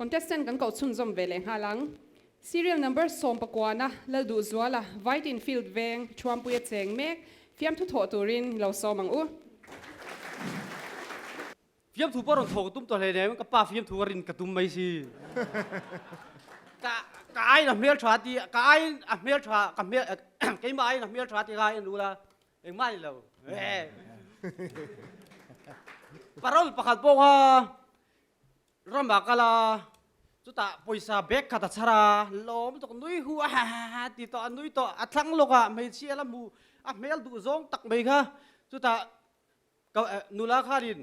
Contestant kan koh chhunzawm ve leh nghal ang. Serial number sawmpakuana Lalduhzuala, Vaitin Field Veng, Thuampuia cheng mek, fiamthu thawh turin lo sawm ang u. Fiamthu pawh rawn thawk ka tum tawh hle nen ka pa fiamthu ka rin ka tum mai si. Ka ka aiin a hmeltha ti ka aiin a hmeltha ka hmel keimah aiin a hmeltha ti kha en ula engmah ni lo. Parol pakhat pawh kha Ramah kal a, chutah pawisa bag khat a chhar a, lawm tawk nui hu a ha ha ha ti tawh a nui tawh, a thlang lawk ah hmeichhia la hmu a hmel duh zawng tak mai kha, chutah ka nula khanin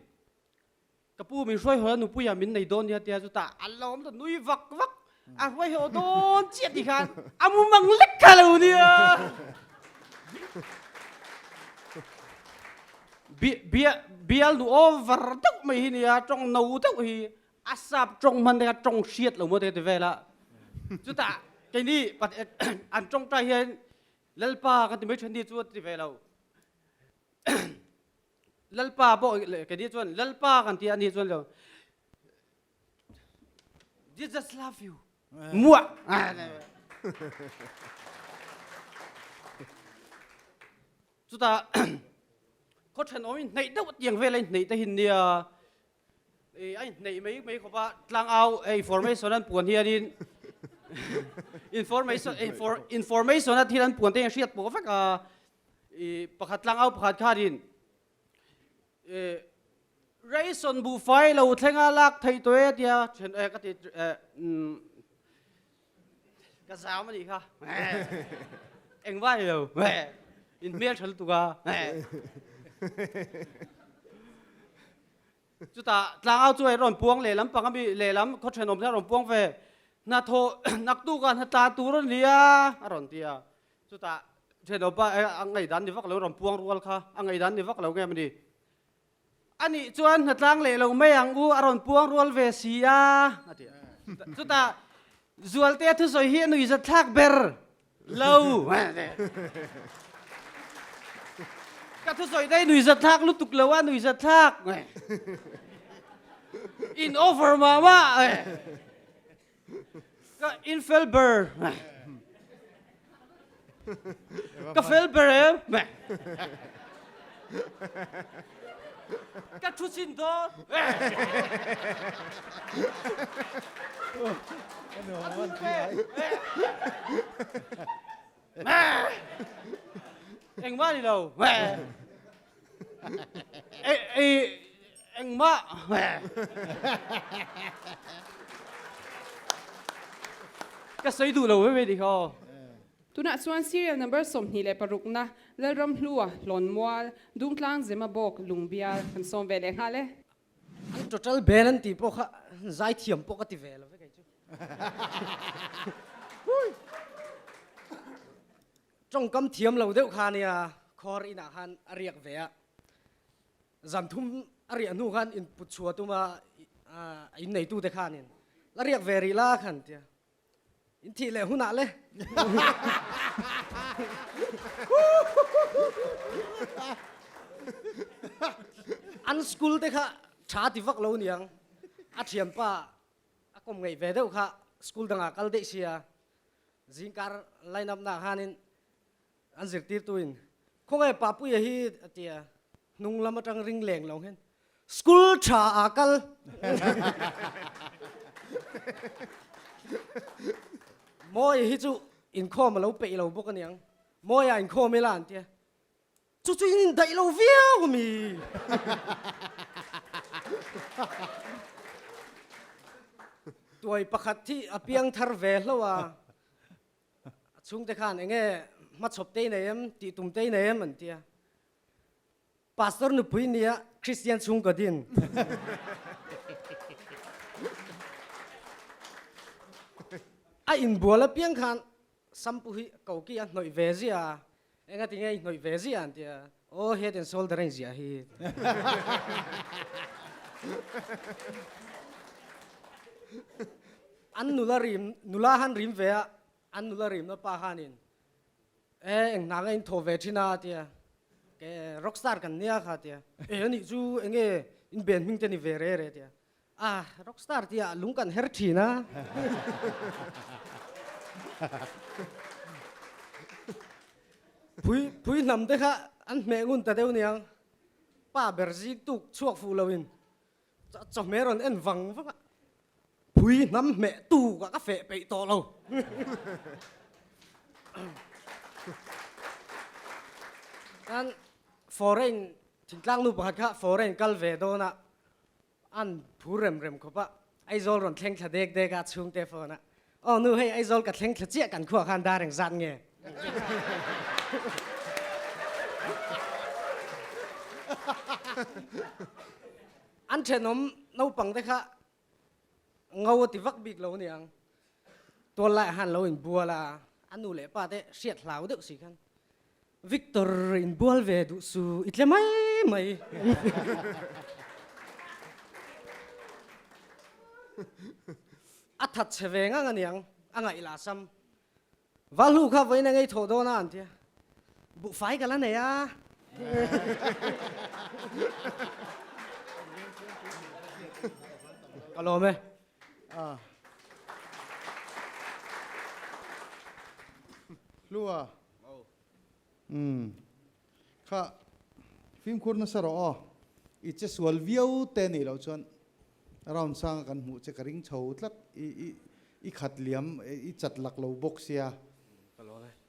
ka pu min hruai haw a nupuia min nei dawn nia tia chutah a lawm tawh nui vak vak a hruai haw dawn chiah tih khan a mu mang lek kha lo nia. Bial nu over deuh mai hi nia tawng no deuh hi a sap tawng hman te kha tawng hriat lo maw te ti vel a chutah keini an tawngtai hian Lalpa kan ti mai then ni chu a ti ve lo Lalpa pawh keini chuan Lalpa kan ti a ni chuan lo Jesus love you. Muah. Chutah khaw thenawm in hnaih deuh tiang vel a in hnaih te hin nia a in hnaih mai mai khawp a tlangau information an puan hianin information information a thil an puan te hian hriat pawh vek a pakhat tlangau pakhat khanin Ration buhfai lo thlenga lak theih tawh e tia then ka ti ka zam a nih kha engmah ni lo in hmel tha lutuk a chutah tlangau chu hei rawn puang lehlam pang ami lehlam khaw thenawm te a rawn puang ve hnathawh naktuk ah hnatla tur a ni a a rawn ti a Chutah thenawpa a ngaihdan ni vak lo rawn puang rual kha a ngaihdan ni vak lo nge mawni? Anih chuan hnatlang leh lo mai ang u a rawn puang rual ve si a a ti a. Chutah Zualtea thusawi hi a nuihzat thlak ber lo. Ka thusawi daih nuihzat thlak lutuk lo a nuihzat thlak. In over mah mah. Ka in fel ber. Ka fel ber em? Ka thu chin dawn. Engmah ni lo. Engmah. Ka sawi duh lo veve nih aw. Tunah chuan serial number 26 na Lalramhlua, Hlawnmual, Dungtlang Zemabawk, Lungbial kan sawm ve leh nghal e. An total band an tih pawh kha zaithiam pawh ka ti ve lo ve kei chu. Tawngkam thiam lo deuh kha nia khawr inah khan a riak ve a, zan thum a riah hnu khan input chhuah tuma a inneitute khanin la riak ve rih la khan tia in thih leh hunah le. An school te kha tha ti vak lo niang a thianpa a kawm ngeih ve deuh kha school dangah kal daih sia Zingkar line up nak hanin an zirtirtuin khawnge Papuia hi a ti a, hnung lam atang ring leng lo hian school tha ah kal Mawia hi chu inkhawm a lo peih lo bawk aniang, Mawia inkhawm ila an tia. Chu chu in indaih lo viau ami? Tuai pakhat hi a piang thar ve hlo a, a chhungte khan enge hmachhawp te i nei em, tih tum te i nei em an ti a. Pastor nupui nia Christian chhungkaw din. A inbual apiang khan Sampu hi koki a hnawih ve ziah a, enga tinge i hnawih ve ziah an ti a, aw head and shoulder a inziah hi. An nula rim, nula han rim ve a, an nula rimna pa khanin e eng hna nge in thawh ve thin a ti a, ke rockstar kan nia kha ti a, e anih chu enge in ben hming te ni ve re re ti a. A, rockstar tih ah lung kan her thin a. Pui pui hnam te kha an hmeh ngun ta deuh niang. Pa ber zing tuk chhuak fuh lo in chawhmeh rawn en vang vang a. Pui hnam hmeh tuk ah ka feh peih tawh lo. Tan foreign thingtlang nu pakhat kha foreign kal ve dawn a an phur rem rem khawp a, Aizawl rawn thleng thla dek dek a chhungte phone a, Aw nu hei Aizawl ka thleng thla chiah kan khuah khan dar eng zat nge? An thenawm naupang te kha ngo a ti vak bik lo aniang, tual laiah khan lo inbual a, a nu leh pa te hriat hlau deuh si khan Victor inbual ve duh su i tle mai mai. A that chhe ve ngang aniang, a ngaih lah sam. Valhu kha vawiin a ngei thawh dawn a an tia. Buhfai ka la nei a. Ka lawm e. Hlua. Umm. Kha fimkhur nasa rawh aw. I che sual viau te nih loh chuan round sanga kan hmuh che ka ring chho tlat. I i i khat liam i chat lak lo bawk sia.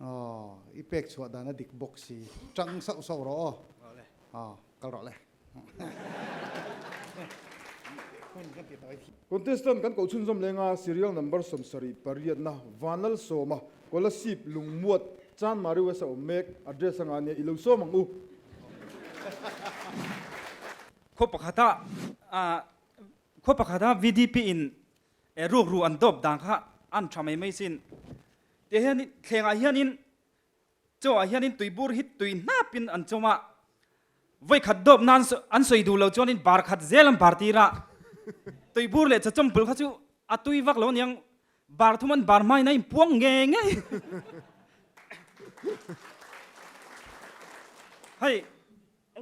Aw i pek chhuah dan a dik bawk si. Tang sauh sauh rawh aw. Aw kal rawh le. Contestant kan koh chhunzawm lenga serial number 78 na Vanlalsawma Kolasib Lungmuat Chanmari West a awm mek address anga nia i lo sawm ang u. Khaw pakhata khaw pakhata VDP in rukru an dawp dan kha an tha mai mai sin. Tih hian thlengah hianin Chaw ah hianin tuibur hi tui hnapin an chawm a, vawikhat dawp nan an sawi duh lo chuanin bar khat zel an bar tir a, tuibur leh chawchawm bul kha chu a tui vak lo aniang, bar thum an bar hmain a inpuang nge nge. Hei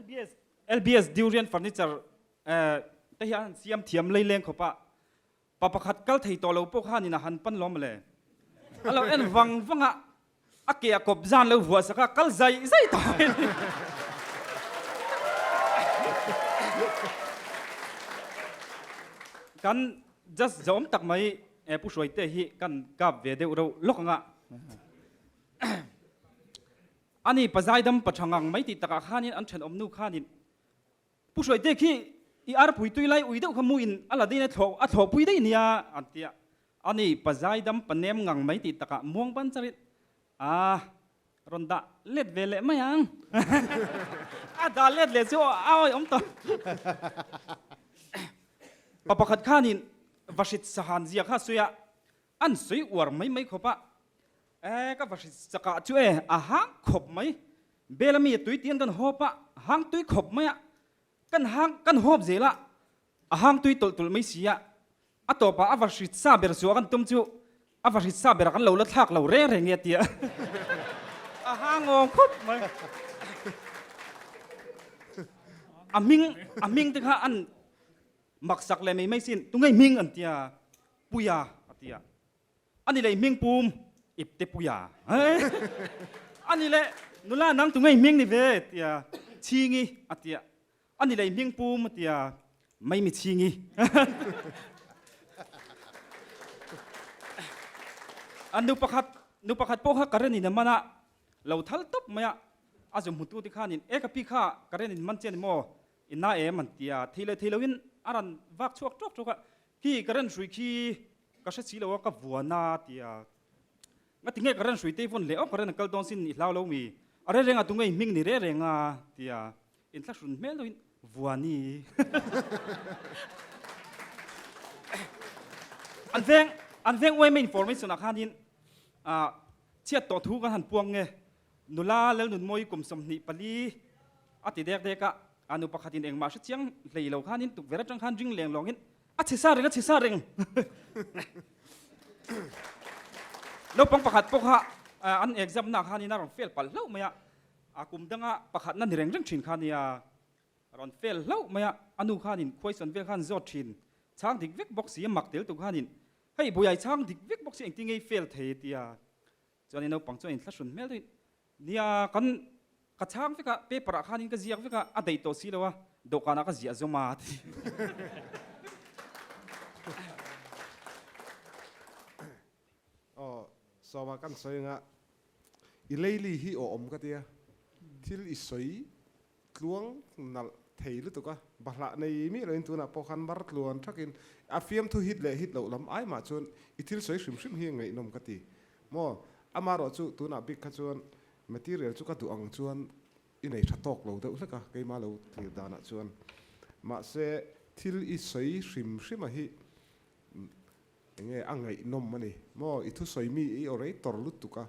LBS LBS Durian Furniture te hi an siam thiam leileng khawp a, Pa pakhat kal thei tawh lo pawh khanin a han pan lawm le. A lo en vang vang a, a ke a kawp zan lo vuah sak a, kal zai zai tawh mai a ni. Kan just zawm tak mai Pu Hruaite hi kan kap ve deuh reuh lawk ang a. Ani pa zaidam pa tha ngang mai tih takah khanin an thenawm nu khanin Pu Hruaite khi i arpui tui lai ui deuh kha mu in a la daih in a thlawhpui daih nia an ti a. Ani pa zaidam pa nem ngang mai tih takah muang ban char in a rawn dah let ve leh mai ang. A dah let leh chu a awi awm tawh. Pa pakhat khanin Vahrit Sahan zia kha a sawi a, an sawi uar mai mai khawp a. E ka va hri chakah chu e a hang khawp mai. Bel ami a tui tian kan hawp a, hang tui khawp mai a, kan hang kan hawp zel a, a hang tui tawlh tawlh mai si a, a tawpah a va hri sa ber chu a kan tum chu a va hri sa ber a kan lo la thlak lo reng reng e a ti a, a hang awm khawp mai. A hming a hming te kha an maksak leh mai mai sin, tunge hming an tia, Puia a ti a. Ani leh hming pum ipte puia ani leh nula nang tu ngei hming ni ve tia chhingi a tia ani leh hming pum a tia mai mi chhingi an nu pakhat nu pakhat pawh kha karen in a man a lo thal tawp mai a a zu hmutu te khanin e ka pi kha karen in man che ni maw in na em an tia thei leh thei loin a ran vak chhuak tawk tawk a Khi ka ren hrui khi ka hre si lo a ka vuan a ti a. Nga tinge ka ren hrui te vawn leh awk ka ren a kal dawn sin i hlau lo mi? A re reng a tunge i hming ni re reng a ti a. Inthlahrun hmel deuhin Vuani. An veng an veng uaima information ah khanin ah chhiat tawh thu kan han puang nge nula Lalnunmawi kum 24 a ti dek dek a. A nu pakhatin engmah hre chiang hlei lo khanin tukverh atang khan ring leng lawngin a chhe sa reng a chhe sa reng. Naupang pakhat pawh kha an exam na khanin a rawn fail palh hlauh mai a, a kum danga pakhatna ni reng reng thin kha nia, a rawn fail hlauh mai a, a nu khanin khuaisawn vel khan zawt thin. Chhang dik vek bawk si a mak tel tu khanin hei buai chhang dik vek bawk si engtin nge i fail thei tia chuanin naupang chuan inthlahrun hmel deuhin nia kan ka chhang vek a paper ah khanin ka ziak vek a a daih tawh si lo a dawhkanah ka ziah zawm a ti. Aw sawma kan sawi anga i leili hi aw awm ka tia thil i sawi Tluang nalh thei lutuk a, bahlah nei miah loin tunah pawh khan mar tluan thakin a fiamthu hit leh hit loh lam ai mah chuan i thil sawi hrim hrim hi ngaihnawm ka ti maw? Amaherawh chu tunah bik kha chuan material chu ka duh ang chuan i nei tha tawk lo deuh hlek a, keimah lo thlir danah chuan. Mahse thil i sawi hrim hrima hi enge a ngaihnawm a ni maw? I thusawi mi i aw rei tawr lutuk a,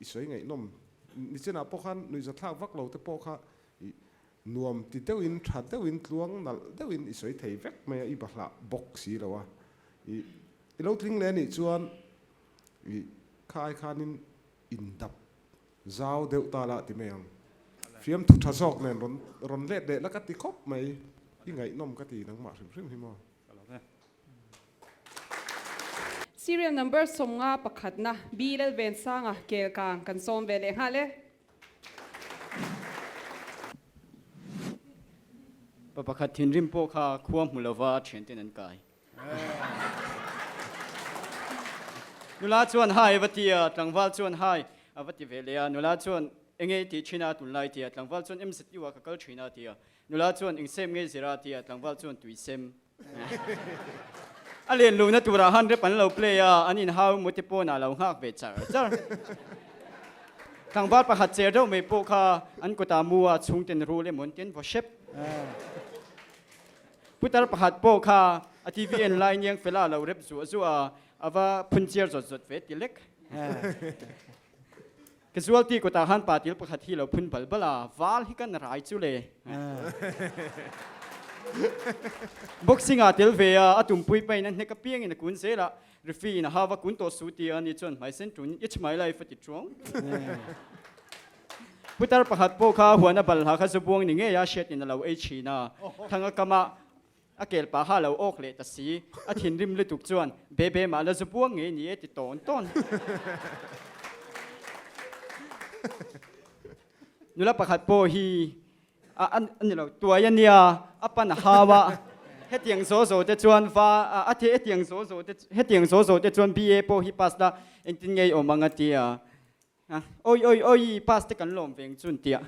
I sawi ngaihnawm nichinah pawh khan nuihzathlak vak lo te pawh kha i nuam ti deuhin tha deuhin tluang nalh deuhin i sawi thei vek mai a, i bahlah bawk si lo a. I i lo tling leh anih chuan i kha ai khanin indap zau deuh ta la ti mai ang. Fiamthu tha zawk nen rawn rawn let leh la ka ti khawp mai. I ngaihnawm ka ti nangmah hrim hrim hi maw. Serial number 51 pakhatna B Lalvensanga Kelkang kan sawm ve leh nghal e. Pa pakhat thinrim pawh kha khua hmu lova thianten an kai. Nula chuan hai a va ti a, tlangval chuan hai a va ti ve leh a. Nula chuan enge i tih thin a tunlai ti a, tlangval chuan MZU ah ka kal thin a ti a. Nula chuan eng sem ngei zir a ti a, tlangval chuan tui sem. A len luhna turah han rep an lo play a, an inhau mute pawnah lo nghak ve char char. Tlangval pakhat cher deuh mai pawh kha an kutah mu a chhungten rul emaw an tian vaw hrep. Putar pakhat pawh kha a TV en lai niang fela a lo rep zuah zuah a, a va phun chiar zawt zawt ve ti lek. Casualty kutah khan pa til pakhat hi lo phun bal bal a, val hi kan rai chu le. Boxing ah tel ve a, a tumpui pain a hnek apiangin a kun zel a, referee in a hava kun tawh su ti a ni chuan hmai sen tun it's my life a ti chuang. Putar pakhat pawh kha huana balhla kha zubuang ni ngei a hriat in a lo ei thin a, thanga kama A kel pah kha a lo awk leh ta si. A thinrim lutuk chuan, Bebe mah la zu buang ngei ni e ti tawn tawn. Nula pakhat pawh hi a a ni lo, tuai a nia, a pan a hau a. Hetiang zaw zaw te chuan va a the hetiang zaw zaw te hetiang zaw zaw te chuan BA pawh hi pass la engtin ngei awm ang a ti a. Oi oi oi pass te kan lawm veng chun tia.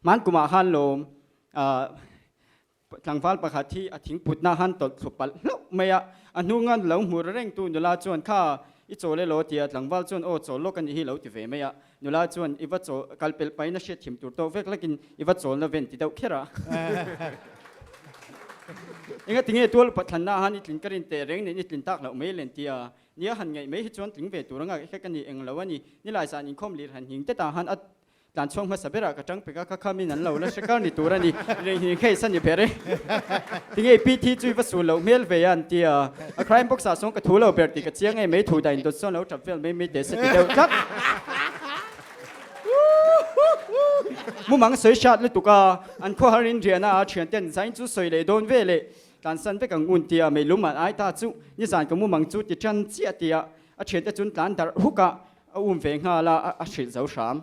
Man kumah khan lawm tlangval pakhat hi a thingputna han tawlh thlu palh hlauh mai a, a hnunga lo hmu reng tu nula chuan kha i chawl elaw tia tlangval chuan aw chawl lawk a nih hi lo ti ve mai a, nula chuan i va chawl kal pelh pahin a hriat thim tur tawk vek lekin i va chawlna ven ti deuh kher a. Enga tinge tual upa thlanna han i tlin ka rin teh reng nen i tlin tak loh mai len tia nia han ngaih mai hi chuan tling ve tur anga hlek a ni eng lo a ni. Nilai zan inkhawm lir han hing tet ah han a tlan chhuak hmasa berah ka tang pek a kha kha min an lo la hre kar ni tur a ni. Reng hing hei sa ni ber e. Tinge i pi thi chu i va sul loh hmel ve a an tia a crime box ah sawn ka thu lo ber tih ka chiang e mai thu dah in dawt sawn lo tap vel mai mai teh se ti deuh tlat. Mumang sawi hriat lutuk a, an khawhar in riahna a thianten zain chu sawi leh dawn ve leh tlansan vek ang un tia meilum an ai ta chu nizan ka mumang chu ti tan chiah tia a thiante chun tlan darh huk a, a um ve nghal a, a hrilh zo hram.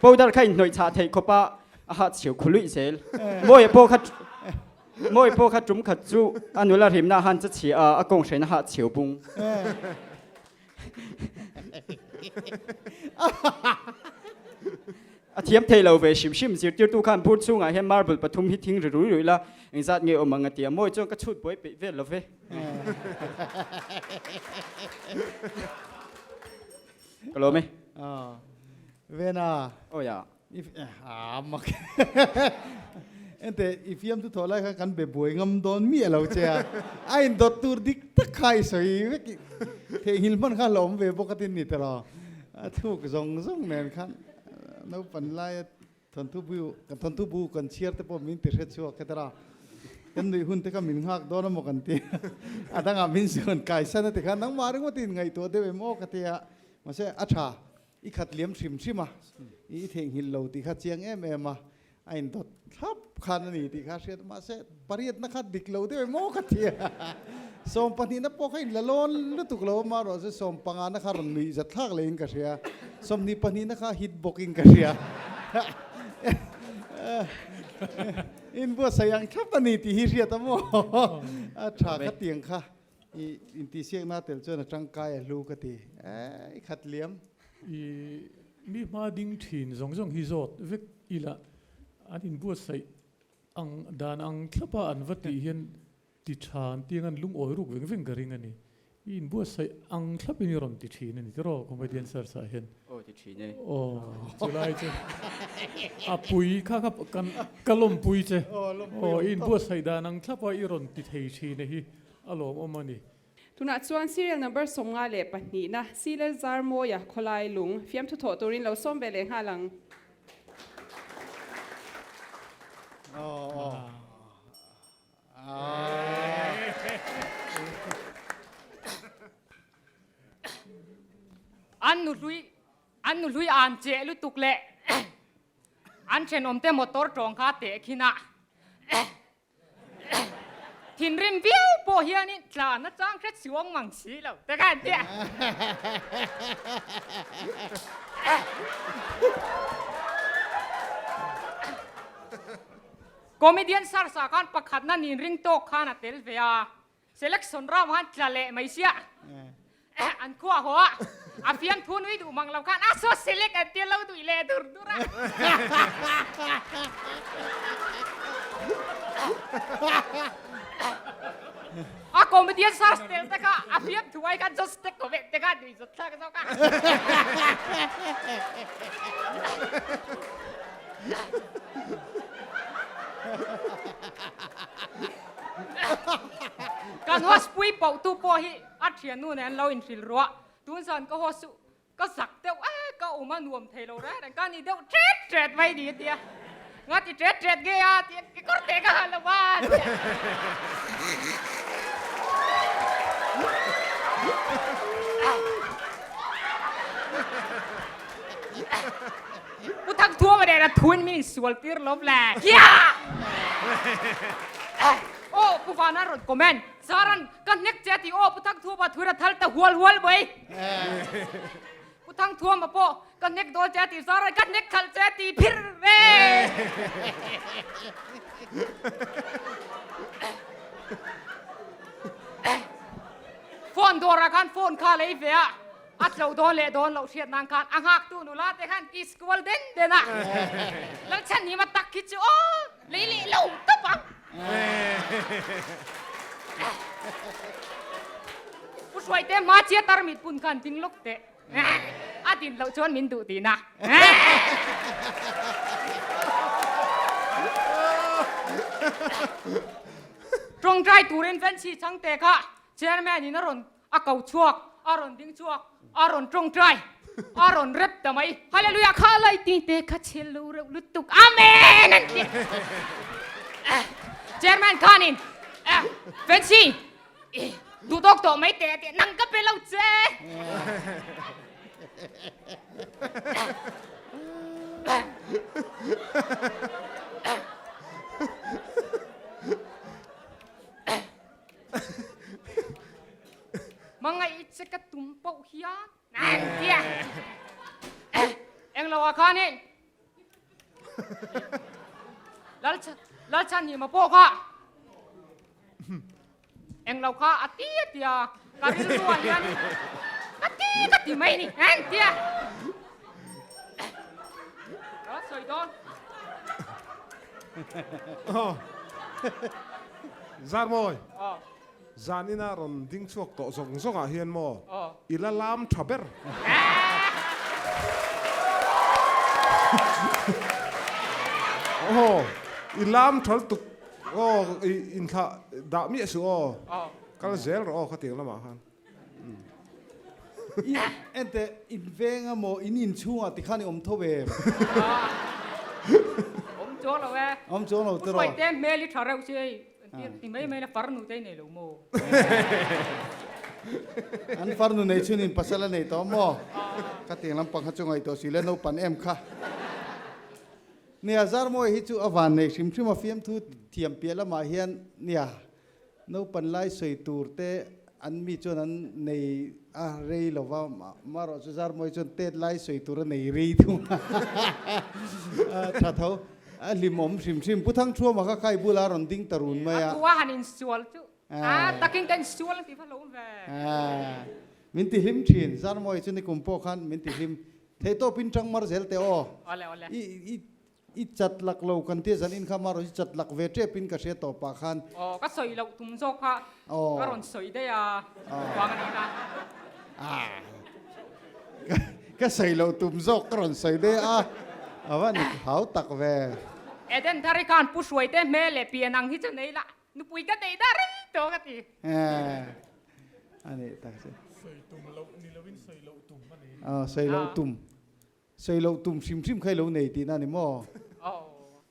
Powder kha inhnawih chhah theih khawp a, a hah chhiu khu luih zel. Mawia pawh kha Mawia pawh kha tum khat chu a nula rimna a han che chhia a, a kawng hreina hah chhiu bung. A thiam thei lo ve hrim hrim zirtirtu khan bur chhungah hian marble pathum hi thing ri rui rui la engzat nge awm ang a ti a mawi chuan ka chhut buai peih vel lo ve. Ka lawm e. Vena. Aw ya. A mak Ente i fiam chu thawh lai kha kan be buai ngam dawn miah lo che a, a indawt tur dik tak kha i sawi vek i theihnghilh hman kha hlauhawm ve bawk a tin ni tawh a thluk zawng zawng nen khan naupan laia thawnthu bu kan thawnthu bu kan chhiar te pawh min ti hre chhuak kher a, kan nuih hun te kha min nghak dawn emaw kan ti a, a dangah min zawn kaisan a ti khan nangmah ringawt in ngaihtuah deuh em aw ka ti a, mahse a tha. I khat liam hrim hrim a, i theihnghilh lo tih kha chiang em em a, a indawt thlap khan a ni tih kha a hriat. Mahse, pariatna kha dik lo deuh emaw ka ti a, sawmpahnihna pawh kha inla lawn lutuk lo amaherawhchu sawmpangana kha rawn nuih zat thlak lehin ka hria, sawmhnih pahnihna kha hit bawkin ka hria. Inbuatsaih ang thlap a ni tih hi hriat a maw? A tha kha tiang kha. I intihsiakna tel chuan a tangkai a hlu ka ti. Eh, i khat liam. I mi hma ding thin zawng zawng hi zawt vek ila an inbuatsaih ang dan ang thlapa an va tih hian ti tha an tiang an lungawi ruk veng veng ka ring a ni. I inbuatsaih ang thlapin i rawn ti thin a ni tiraw comedian search ah hian. Aw ti thin e. Aw chulai chu a pui kha kha kan ka lawmpui che. Aw i inbuatsaih dan ang thlapa i rawn ti thei thin a hi A lawmawm a ni. Tunah chuan serial number 52 na Sile Zarmawia khawlai lung fiamthu thawh turin lo sawm ve leh nghal ang. An nuhlui an nuhlui an cheh lutuk leh an thenawmte motor tawng kha tehkhin a. Thinrim viau pawh hianin tlan a chang hret suang mang si lo te khan tia. Comedian Sarsa khan pakhatna nin ring tawk khan a tel ve a. Selection round khan tla leh mai sia. An khuah haw a, a fiamthu nui duh mang lo khan a saw select an tia lo duih leh dur dur a. A comedian search tel te kha a fiamthu ai khan just te comment te kha nui zawt thlak zawk a. Kan host pui pauh tu pawh hi A thiannu nen an lo inhrilh ruah. Tun zan ka haw suh, ka zak deuh e, ka awm a nuam thei lo reng reng, ka ni deuh tret tret mai ni a ti a. Nga ti tret tret nge a ti a, kekawr teh ka ha lo a a ti a. Pu Thangthuama nen a thuin min insual tir lawm le. Hiah! Aw, Pu Vana rawn comment. Zaran, ka hnek che a ti aw, Pu Thangthuama thuin a thal ta hual hual mai. Pu Thangthuama pawh ka hnek dawn che a ti, Zaran ka hnek khalh che a ti phir ve. Phone dawrah khan phone kha lei ve a, a tlo dawn leh dawn loh hriat nan khan a nghaktu nula te khan i school den den a. Lalchhanhima tak hi chu aw, lei leh lo tawp ang. Pu Hruaite hma chia tarmit pun khan ding lawk teh. A din loh chuan min duh tihna. Tawngtai turin Venchi Changte kha Chairman in a rawn a ko chhuak, a rawn ding chhuak, a rawn tawngtai, a rawn rep ta mai. Hallelujah kha lai ti te kha chhel lo reuh lutuk. Amen an ti. Chairman khanin Fancy duh tawk tawh mai teh a ti, nang ka pe lo che. Hmangaih che ka tum poh hian an tia. Englo ah khanin Lalchhan hi ma pawh kha englo kha a ti a tia ka rilru ah hian ka ti ka ti mai ni an tia. Ka sawi dawn. Zarmawi, zanina rawn ding chhuak tawh zawng zawngah hian maw i la lam tha ber? Aw, i lam tha lutuk aw, i inthlah dah miah suh aw, kal zel rawh aw khatiang lamah khan. I enteh in veng a maw in inchhungah tikhan i awm tho em? Awm chuang lo e. Awm chuang lo tiraw. Pu Hruaite hmel i tha reuh si hei ti mai mai la farnu te i nei lo maw? An farnu nei chhunin pasal a nei tawh maw? Ka tiang lampang kha chu ngaihtuah si le naupan em kha. Nia, Zarmawi hi chu a van nei hrim hrim a, fiamthu thiam piah lamah hian nia naupan lai sawi tur te an mi chuan an nei a rei lo va, marawh chu Zarmawi chuan tet lai sawi tur a nei rei thung a, tha tho a hlimawm hrim hrim. Pu Thangthuama kha khai bula rawn ding ta run mai a. A tua han insual chu a takin ka insual a ti va lo ve. Min ti hlim thin, Zarmawi chu nikum pawh khan min ti hlim Theihtawpin tang mar zel teh aw. Awle awle. I i i chat lak lo kan tia zan in kha marawh hi chat lak ve tep in ka hria tawh pah khan. Aw ka sawi loh tum zawk kha Aw. ka rawn sawi daih a vang a nih kha. Ah. Ka sawi loh tum zawk ka rawn sawi daih a a va ni hau tak ve. Eden thar hi khan Pu Hruaite hmel leh pian ang hi chu nei la Nupui ka neih dah rei tawh ka ti. A nih tak chu. Sawi tum loh ni loin sawi loh tum a ni. Aw, sawi loh tum. Sawi loh tum hrim hrim kha i lo nei tihna a ni maw? Aw,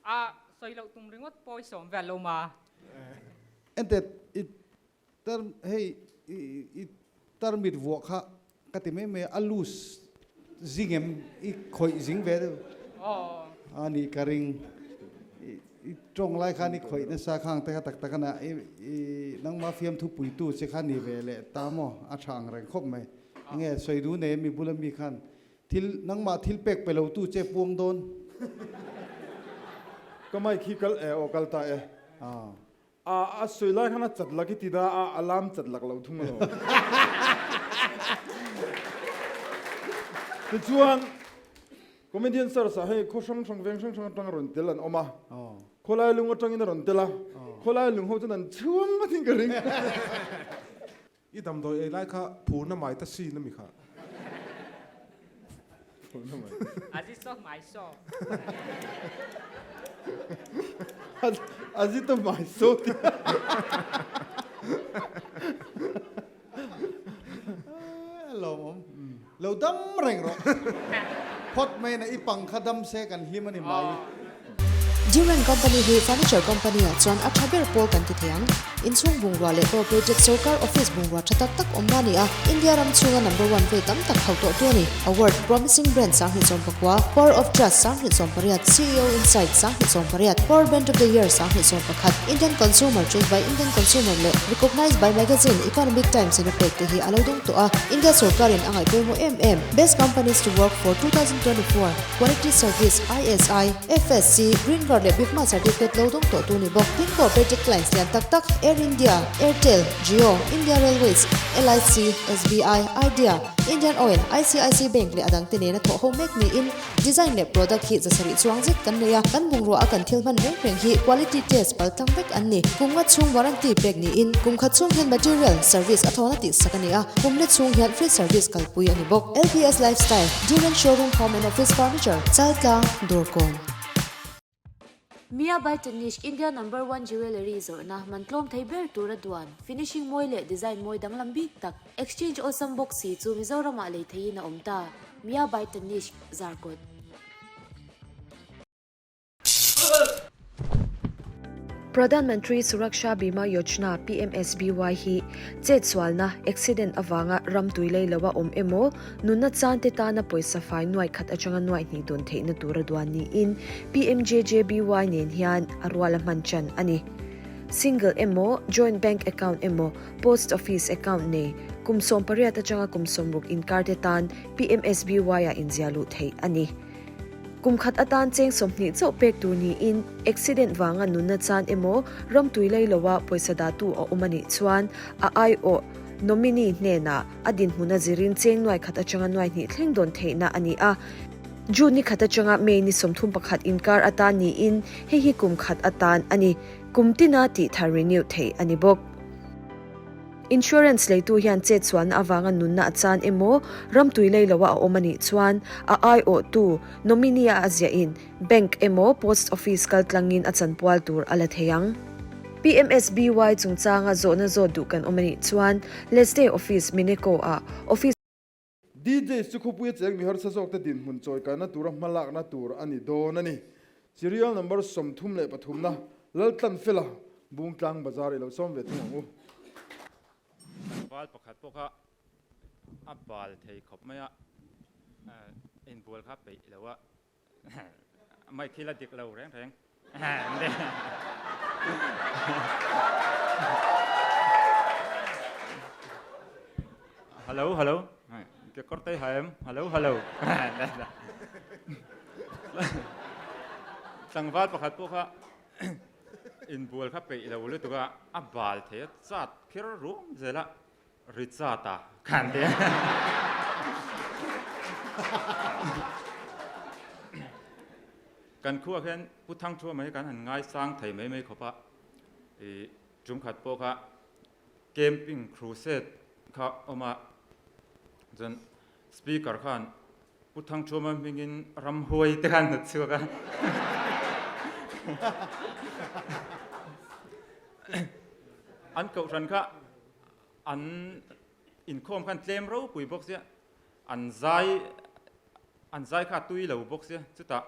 a sawi loh tum ringawt pawh i sawm vel lo ma. Enteh, i tar hei i tarmit vuah kha ka ti mai mai a, a loose zing em i khawih zing ve deuh a nih ka ring. I tawng lai khan i khawih nasa khang te kha tak tak a na i nangma fiamthu puitu che kha ni ve leh ta maw a tha ang reng khawp mai. Enge sawi duh nei ami bula mi khan thil nangmah thil pek pe lo tu che puang dawn. Ka mic hi kal e aw kal ta e. A a sawi lai khan a chat lak i ti da a alarm chat lak lo thung alo. Tichuan comedian search ah hei khaw hrang hrang veng hrang hrang atang rawn tel an awm a. Khawlai lung atangin a rawn tel a. Khawlai lung ho chuan an chhuang ngawtin ka ring. I damdawi ei lai kha phurna mai ta sin a mi kha. Phurna mai. Azi so mai so. Azi to mai so ti. Lawmawm. Lo dam reng rawh. Phawt mai na i pang kha dam se kan hlim a ni mai. Duran Company hi furniture company ah chuan a tha ber pawl kan ti thei ang. Inchhung bungrua leh corporated sorkar office bungrua tha tak tak awmna a ni a, India ram chhunga number one vei tam tak hauh tawh tu a ni. Award, Promising Brand 2019, Power of Trust 2018, CEO Insight 2018, Power Brand of the Year 2021, Indian Consumer Choice by Indian Consumer leh Recognized by Magazine, Economic Times in a pek te hi a lo dawng tawh a, India sorkarin a ngaihpawimawh em em. Best Companies to Work for 2024, Quality Service, ISI, FSC, Green Guard leh Bigma Certificate lo dawng tawh tu ni bawk. Tin cooperative clients lian tak tak Air India, Airtel, Jio, India Railways, LIC, SBI, Idea, Indian Oil, ICIC Bank leh a dangte nena thawh ho mek niin design leh product hi zasarih chuang zet kan nei a, kan bungrua a kan thil hman reng reng hi quality test pal tlang vek an ni. Kum nga chhung warranty pek niin kum khat chhung hian material, service a thawna tihsak a ni a, kum le chhung hian free service kalpui a ni bawk. LPS Lifestyle, Duran Showroom Home and Office Furniture, Chaltlang, Dawrkawn. Mia by Tanishq India number one jewellery zawrhna man tlawm thei ber tura duan, finishing mawi leh design mawi danglam bik tak, exchange awlsam bawk si chu Mizoramah lei theihin a awm ta, Mia by Tanishq, Zarkawt. Pradhan Mantri Suraksha Bima Yojana, PMSBY, hi chetsualna, accident, avanga ram tui lei loa awm emaw, nunna chan te tana pawisa fai nuai khat atanga nuai hnih dawn theihna tura duan niin PMJJBY nen hian a rual a hman chan a ni. Single emaw, joint bank account emaw, post office account nei, kum 18 atanga kum 60 inkar te tan PMSBY-ah inziah luh theih a ni. Kum khat atan cheng 20 chauh pek tur niin accident vanga nunna chan emaw ramtui lei loa pawisa dahtu a awm a nih chuan a aiawh nominee hnenah a dinhmun a zirin cheng nuai khat atanga nuai hnih thleng dawn theihna a ni a. June ni khat atanga May ni 31 inkar atan niin hei hi kum khat atan a ni. Kum tina tih thar renew theih a ni bawk. Insurance leitu hian chetsualna avanga nunna a chan emaw, ramtui lei loa a awm a nih chuan a aiawhtu nominee-a a ziahin bank emaw post office kaltlangin a chanpual tur a la thei ang. PMSBY chungchanga zawhna zawt duh kan awm a nih chuan Lesday Office Mineco-ah office. DJs chu khawpuia cheng mi harsa zawkte dinhmun chawikanna tura hmalakna tur a ni dawn a ni. Serial number 33 na Laltlanfela Bungtlang Bazar i lo sawm ve thung ang u. Tlangval pakhat pawh kha a bal thei khawp mai a, inbual kha peih lo a, mic hi la dik lo reng reng. Hello, hello. Kekawr te ha em? Hello, hello. Tlangval pakhat pawh kha Inbual kha peih lo lutuk a, a bal thei a chat phir ruam zel a, ri chat a khan te. Kan khuah hian Pu Thangthua mai kan han ngaisang thei mai mai khawp a, ih tum khat pawh kha camping crusade kha awm a, chuan speaker khan Pu Thangṭhuama hmingin ramhuai te khan hnawt chhuak a. An kohhran kha an inkhawm khan tlem ropui bawk sia, an zai an zai kha tui lo bawk sia, chutah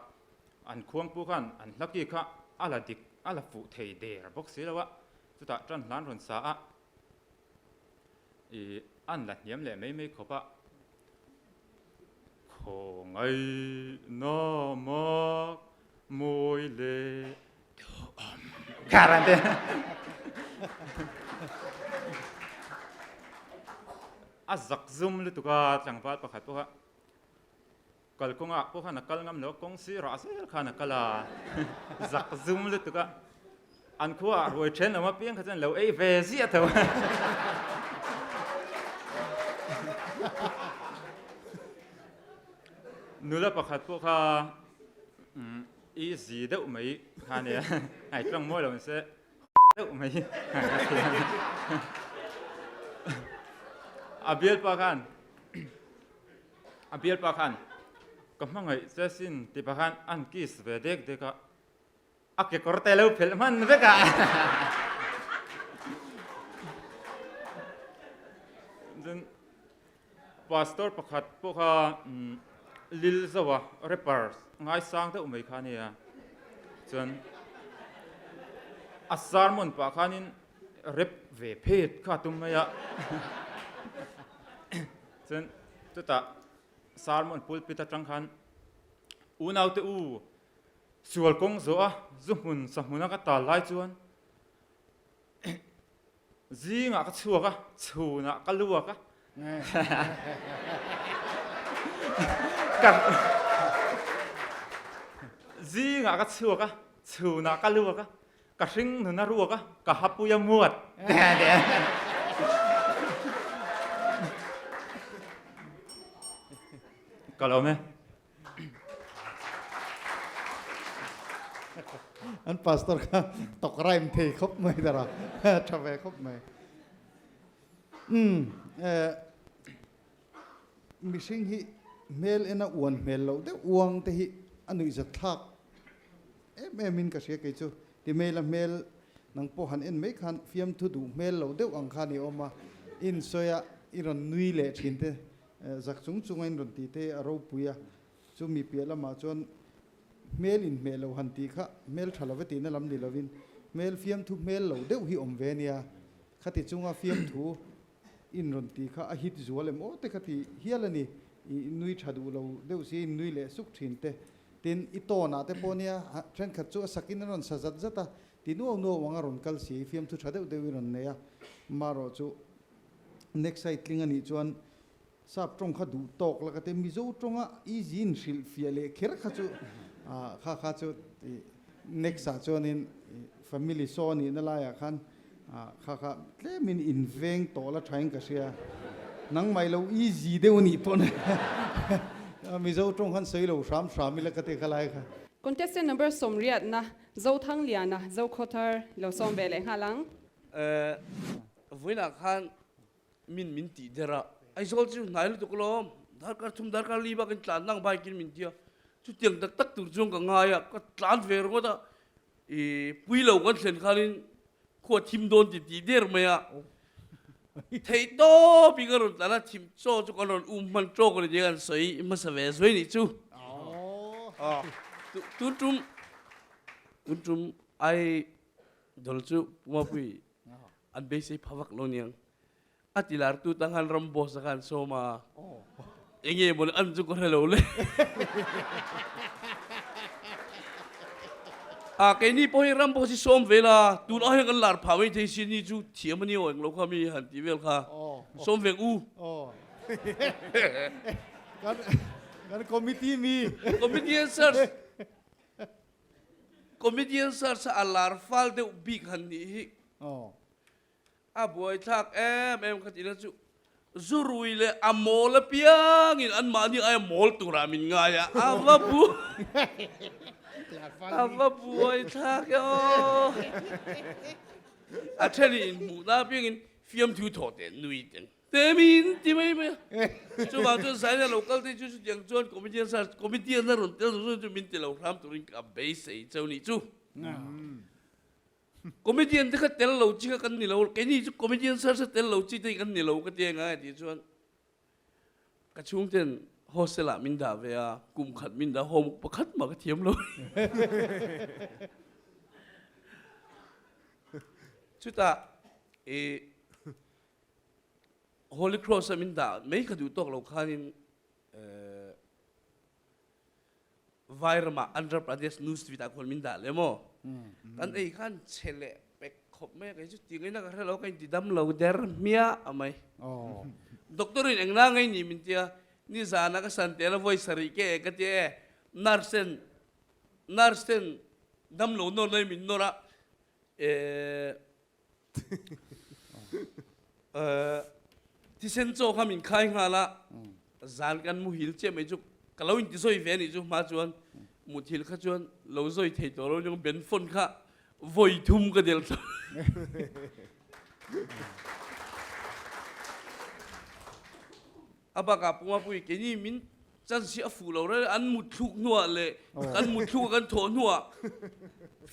an khuangpu khan an hla ki kha a la dik a la fuh thei der bawk si lo a, chutah ṭan hlan rawn sa a. I an la hniam leh mai mai khawp a, Khawngaihna mak mawi leh duhawm kar an ti. A zak zum lutuk a, tlangval pakhat pawh kha kalkawngah pawh khan a kal ngam lo a, kawng sirah zel khan a kal a, zak zum lutuk a. An khuaah ruai then awm apiang kha chuan lo ei ve ziah tho. Nula pakhat pawh kha i zi deuh mai kha nia, ai tawng mawi lo se deuh mai a bialpa khan a bialpa khan ka hmangaih che sin tih pah khan an kiss ve dek dek a. A kekawr te lo phelh hman vek a. Chuan pastor pakhat pawh kha Lil Zoa rapper ngaisang deuh mai kha a nia. Chuan a sermon pah khanin rap ve phet kha a tum mai a. Chuan chutah sermon pulpit atang khan unaute u Sual kawng zawh a zu hmun sa hmuna ka tal lai chuan zingah ka chhuak a, chhunah ka luak a. Ka zingah ka chhuak a, chhunah ka luak a, ka hring nun a ruak a, ka hapui a muat. Ka lo awm e. An pastor kha tok rhyme thei khawp mai dara tha ve khawp mai. Um eh mihring hi hmel ena uan hmel loh deuh uang te hi a nuihzat thlak em em in ka hria kei chu. Ti mail a hmel nang pawh han en mai khan fiamthu duh hmel loh deuh ang khan i awm a, in sawi a i rawn nui leh thin te Zak chung chunga in rawn tih te a ropui a, chu mi piah lamah chuan hmel inhmeh lo han tih kha hmel tha love tihna lam ni lovin hmel fiamthu hmel lo deuh hi awm ve nia, khati chunga fiamthu in rawn tih kha a hit zual em aw te kha ti hial a ni, i nui tha duh lo deuh si in nui leh suk thin te, tin i tawnah te pawh nia thenkhat chu a sakin an rawn sa zat zat a, ti nuau nuau ang a rawn kal si, fiamthu tha deuh deuhin rawn nei a, marawh chu Next side tling a nih chuan sap tawng kha duh tawk la ka ti Mizo tawnga easy in hrilh fiah leh kher kha chu kha kha chu next ah chuanin family show a nihna laiah khan kha kha tlemin in veng tawh la thain ka hria nangmah ilo easy deuh a nih pawn Mizo tawng khan sawi lo hram hram ila ka ti kha lai kha. Contestant number sawmriatna Zothangliana Zokhawthar lo sawm ve leh nghal ang. Vawiinah khan min min tih der a, Aizawl chu hnai lutuk alawm, darkar thum darkar li bak in tlan nang bike in min ti a, chutiang tak tak tur chuan ka ngai a, ka tlan ve ringawt a, ih pui lo kan thlen khanin khua thim dawn ti tih der mai a, theih tawp in ka rawn tlan a, thim chaw chu kan rawn um hman tawk a ni tih kan sawi hmasa ve zuai nih chu. Tun tum tun tum ai dol chu Pumapui an beisei pha vak lo niang. A ti lar tu tang khan ram boss a khan sawm a. Enge maw an chu ka hre lo le. A keini pawh hi ram boss hi sawm ve la, tun ah hian kan lar phah mai thei si ni chu thiam a ni aw englo kha mi han ti vel kha. Sawm vek u. Kan kan committee mi. Comedian search. Comedian search a lar fal deuh bik han nih hi. A buaithlak em em kha tihna chu zurui leh a mawl apiangin anmahni aia mawl turah min ngai a, a va bu a va buaithlak e aw. A thenin inhmuhna apiangin fiamthu thawh teh nui teng te min ti mai mai a. Chuvang chuan Zaina lo kal te chu chutiang chuan comedian search comedian a rawn tel zawng chu min ti lo hram turin ka beisei cheu nih chu. Comedian te kha tel lo chi kha kan ni lo, keini chu comedian search a tel lo chi te hi kan ni lo ka ti a ngai a tih chuan ka chhungten hostel ah min dah ve a, kum khat min dah homework pakhat mah ka thiam lo. Chutah i Holy Cross a min dah mai ka duh tawk lo khanin Vairamah Andhra Pradesh news TV tah khuan min dah le maw? Kan ei khan che leh pek khawp mai a, kei chu ti ngaihna ka hre lo, ka inti dam lo der hmiah a mai. Doctor in engna ngei ni min tia, nizana ka san tel a vawi sarih ke e ka tia e, nurse ten nurse ten dam lo nawr lai min nawr a, eh Thisen chaw kha min khai nghal a, zan kan muhil chiah mai chu ka lo inti zawi ve a nih chu hma chuan muthilh kha chuan lo zawi thei tawh lo aniang ben phone kha vawi thum ka del tawh. A bakah Pumapui keini min chance hi a fuh lo reng an mut thluk hnuah leh kan mut thluk a kan thawh hnuah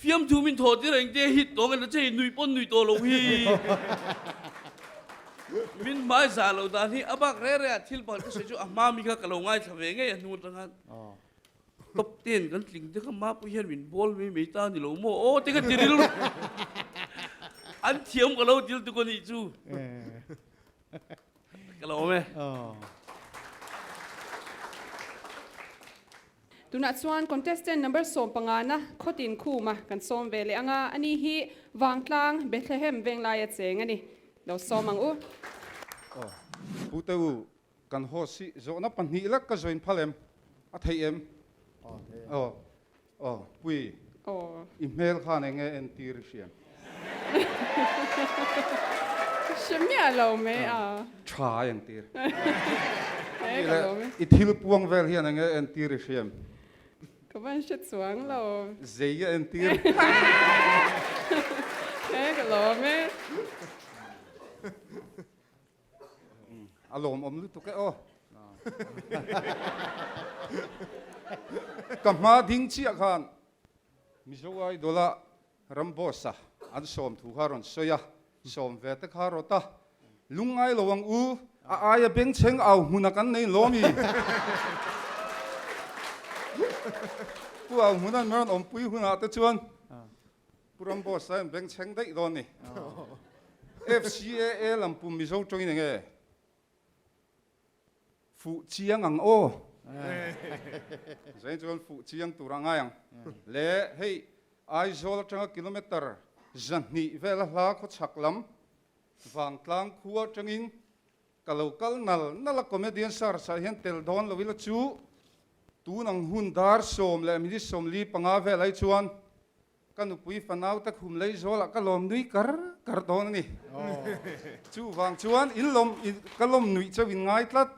fiamthu min thawh tir eng te hit tawng en che hi nui pawn nui tawh lo hi min hmai zah lo dan hi a bak reng reng ah thil pakhat ka sawi chu a hma mi kha ka lo ngaithla ve ngei a hnu atang khan top ten kan tling te kha mapui hian min bawl mai mai ta ni lo maw aw te ka ti rilru an thiam ka lo dil tuk a nih chu. Ka lo awm e. Tunah chuan contestant number 15 na Khawtin Khuma kan sawm ve leh ang a, ani hi Vangtlang Bethlehem Venglaia cheng a ni. Lo sawm ang u. Aw, Pu Te U, kan host hi zawhna pahnih lek ka join phal em? A theih em? Aw, Aw, Pui, i hmel khan eng nge entir i hriam? Hre miah lo mai a. Tha a entir. Tih leh i thil puang vel hian eng nge entir i hriam? Ka van hre chuang lo. Zei a entir. He ka lawm e. A lawmawm lutuk e aw. Ka hma ding chiah khan Mizo Idol a ram boss a an sawm thu kha rawn sawi a, sawm ve te kha rawt a, lungngai lo ang u, a aia bengchheng au hmun a kan nei lawm i. Pu au hmun an rawn awmpui hunah te chuan Pu Ramboss a inbengchheng daih dawn ni. FCAA lam pum Mizo tawngin enge fuh chiang ang aw. Zain chuan fuh chiang tur a ngai ang. Le hei Aizawl atanga kilometer 200 vela hla khawchhak lam Vangtlang khua atangin ka lo kal nal nal a comedian search ah hian tel dawn lo ila chu tun ang hun dar 10 leh minute 45 vel ai chuan Ka nupui fanau te khum lei zawlah ka lawm nui kar kar dawn a ni. Chuvang chuan in lawm ka lawm nuih chauh in ngai tlat.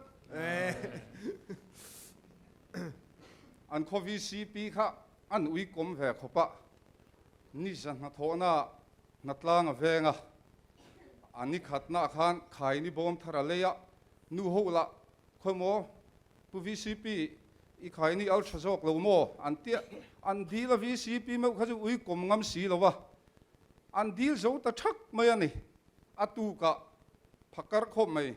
An khaw VCP kha an ui kawm ve khawp a, ni za hnathawhna ah hnatlang a veng a, a ni khatna ah khan khaini bawm thar a lei a, nu ho lah khawimaw Pu VCP, i khai ni al tha zawk lo maw? An tia, an dil a VCP meuh kha chu ui kawm ngam si lo a, an dil zo ta thak mai a ni. A tukah phakar khawp mai,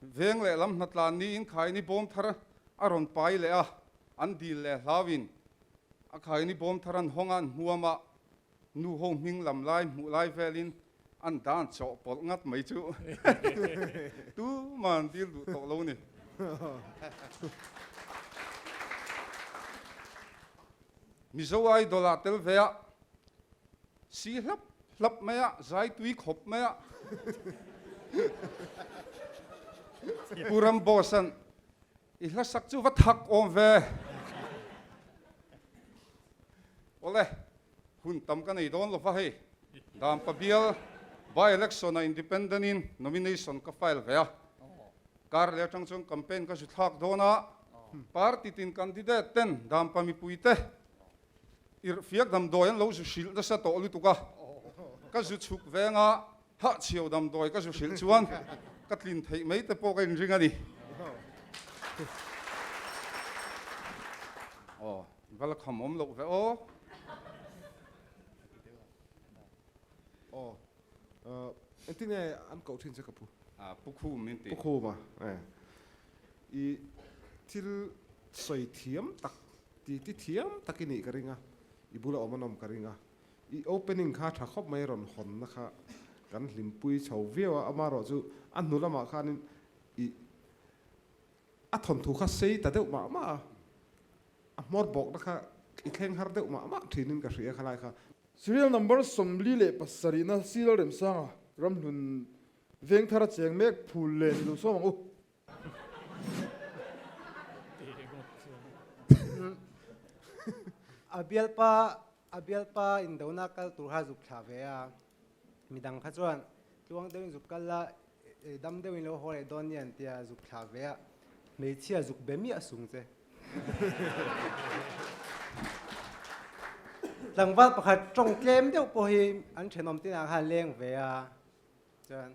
veng leh lam hnatlan niin khaini bawm thar a rawn pai leh a, an dil leh hlauin a khaini bawm thar an hawng a, an hmuam a, nu ho hming lam lai hmuh lai velin. An dan chawhpawlh ngat mai chu tuman dil duh tawh lo ni. Mizo Idol ah tel ve a, si hlap hlap mai a, zai tui khawp mai a. Pu Ramboss an i hlasak chu va thak awm ve. Awle. Hun tam ka nei dawn lova hei, Dampa bial by election ah independent in nomination ka file ve a, kar leh atang chuan campaign ka zu thlak dawn a, party tin candidate ten Dampa mipui te irhfiak damdawi an lo zu hrilh nasa tawh lutuk a, ka zu chhuk venga hahchhiau damdawi ka zu hrilh chuan ka tlin theih mai te pawh ka inring a ni. Aw. Va la kham awm loh ve aw. Aw. Engtin nge an koh thin che ka pu? Ah, Pu Khum min ti. Pu Khum a, e. I thil sawi thiam tak, ti ti thiam tak i nih ka ring a, i bula awm an awm ka ring a. I opening kha tha khawp mai rawn hawnna kha kan hlimpui chho viau a, amaherawhchu a hnu lamah khanin i A thawnthu kha sei ta deuh mah mah a, a hmawr bawkna kha i thleng har deuh mah mah thinin ka hria khalai kha. Serial number 47 na Serial Remsanga Ramhlun Vengthar a cheng mek phul len i lo sawm ang u. A bialpa a bialpa indona kal tur kha zuk thlah ve a, midang kha chuan tluang deuhin zuk kal la dam deuhin lo haw leh dawn nia an tia zuk thlah ve a, hmeichhia zuk be miah sung che. Tlangval pakhat tawng tlem deuh pawh hi an thenawm tinah khan leng ve a, chuan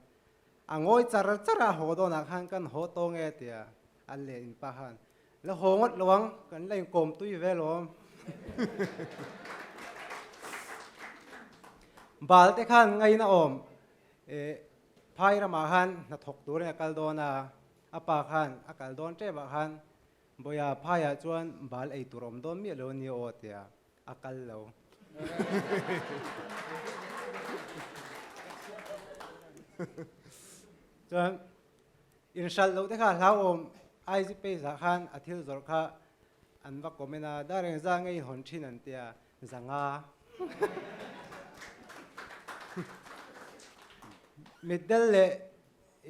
a ngawi char char a haw dawnah khan kan haw tawng e tia an leh inpa khan La haw ngawt lo ang, kan la inkawm tui ve lawm. Bal te khan ngaina awm phai ramah khan hnathawk turin a kal dawn a, a pa khan a kal dawn tep ah khan Bawia phaiah chuan bal ei tur awm dawn miah lo ania aw tia a kal lo. Chuan Inhralh loh te kha hlauhawm IG page ah khan a thil zawrh kha an va comment a, dar eng za nge inhawn thin an tia, zanga. Mitdel leh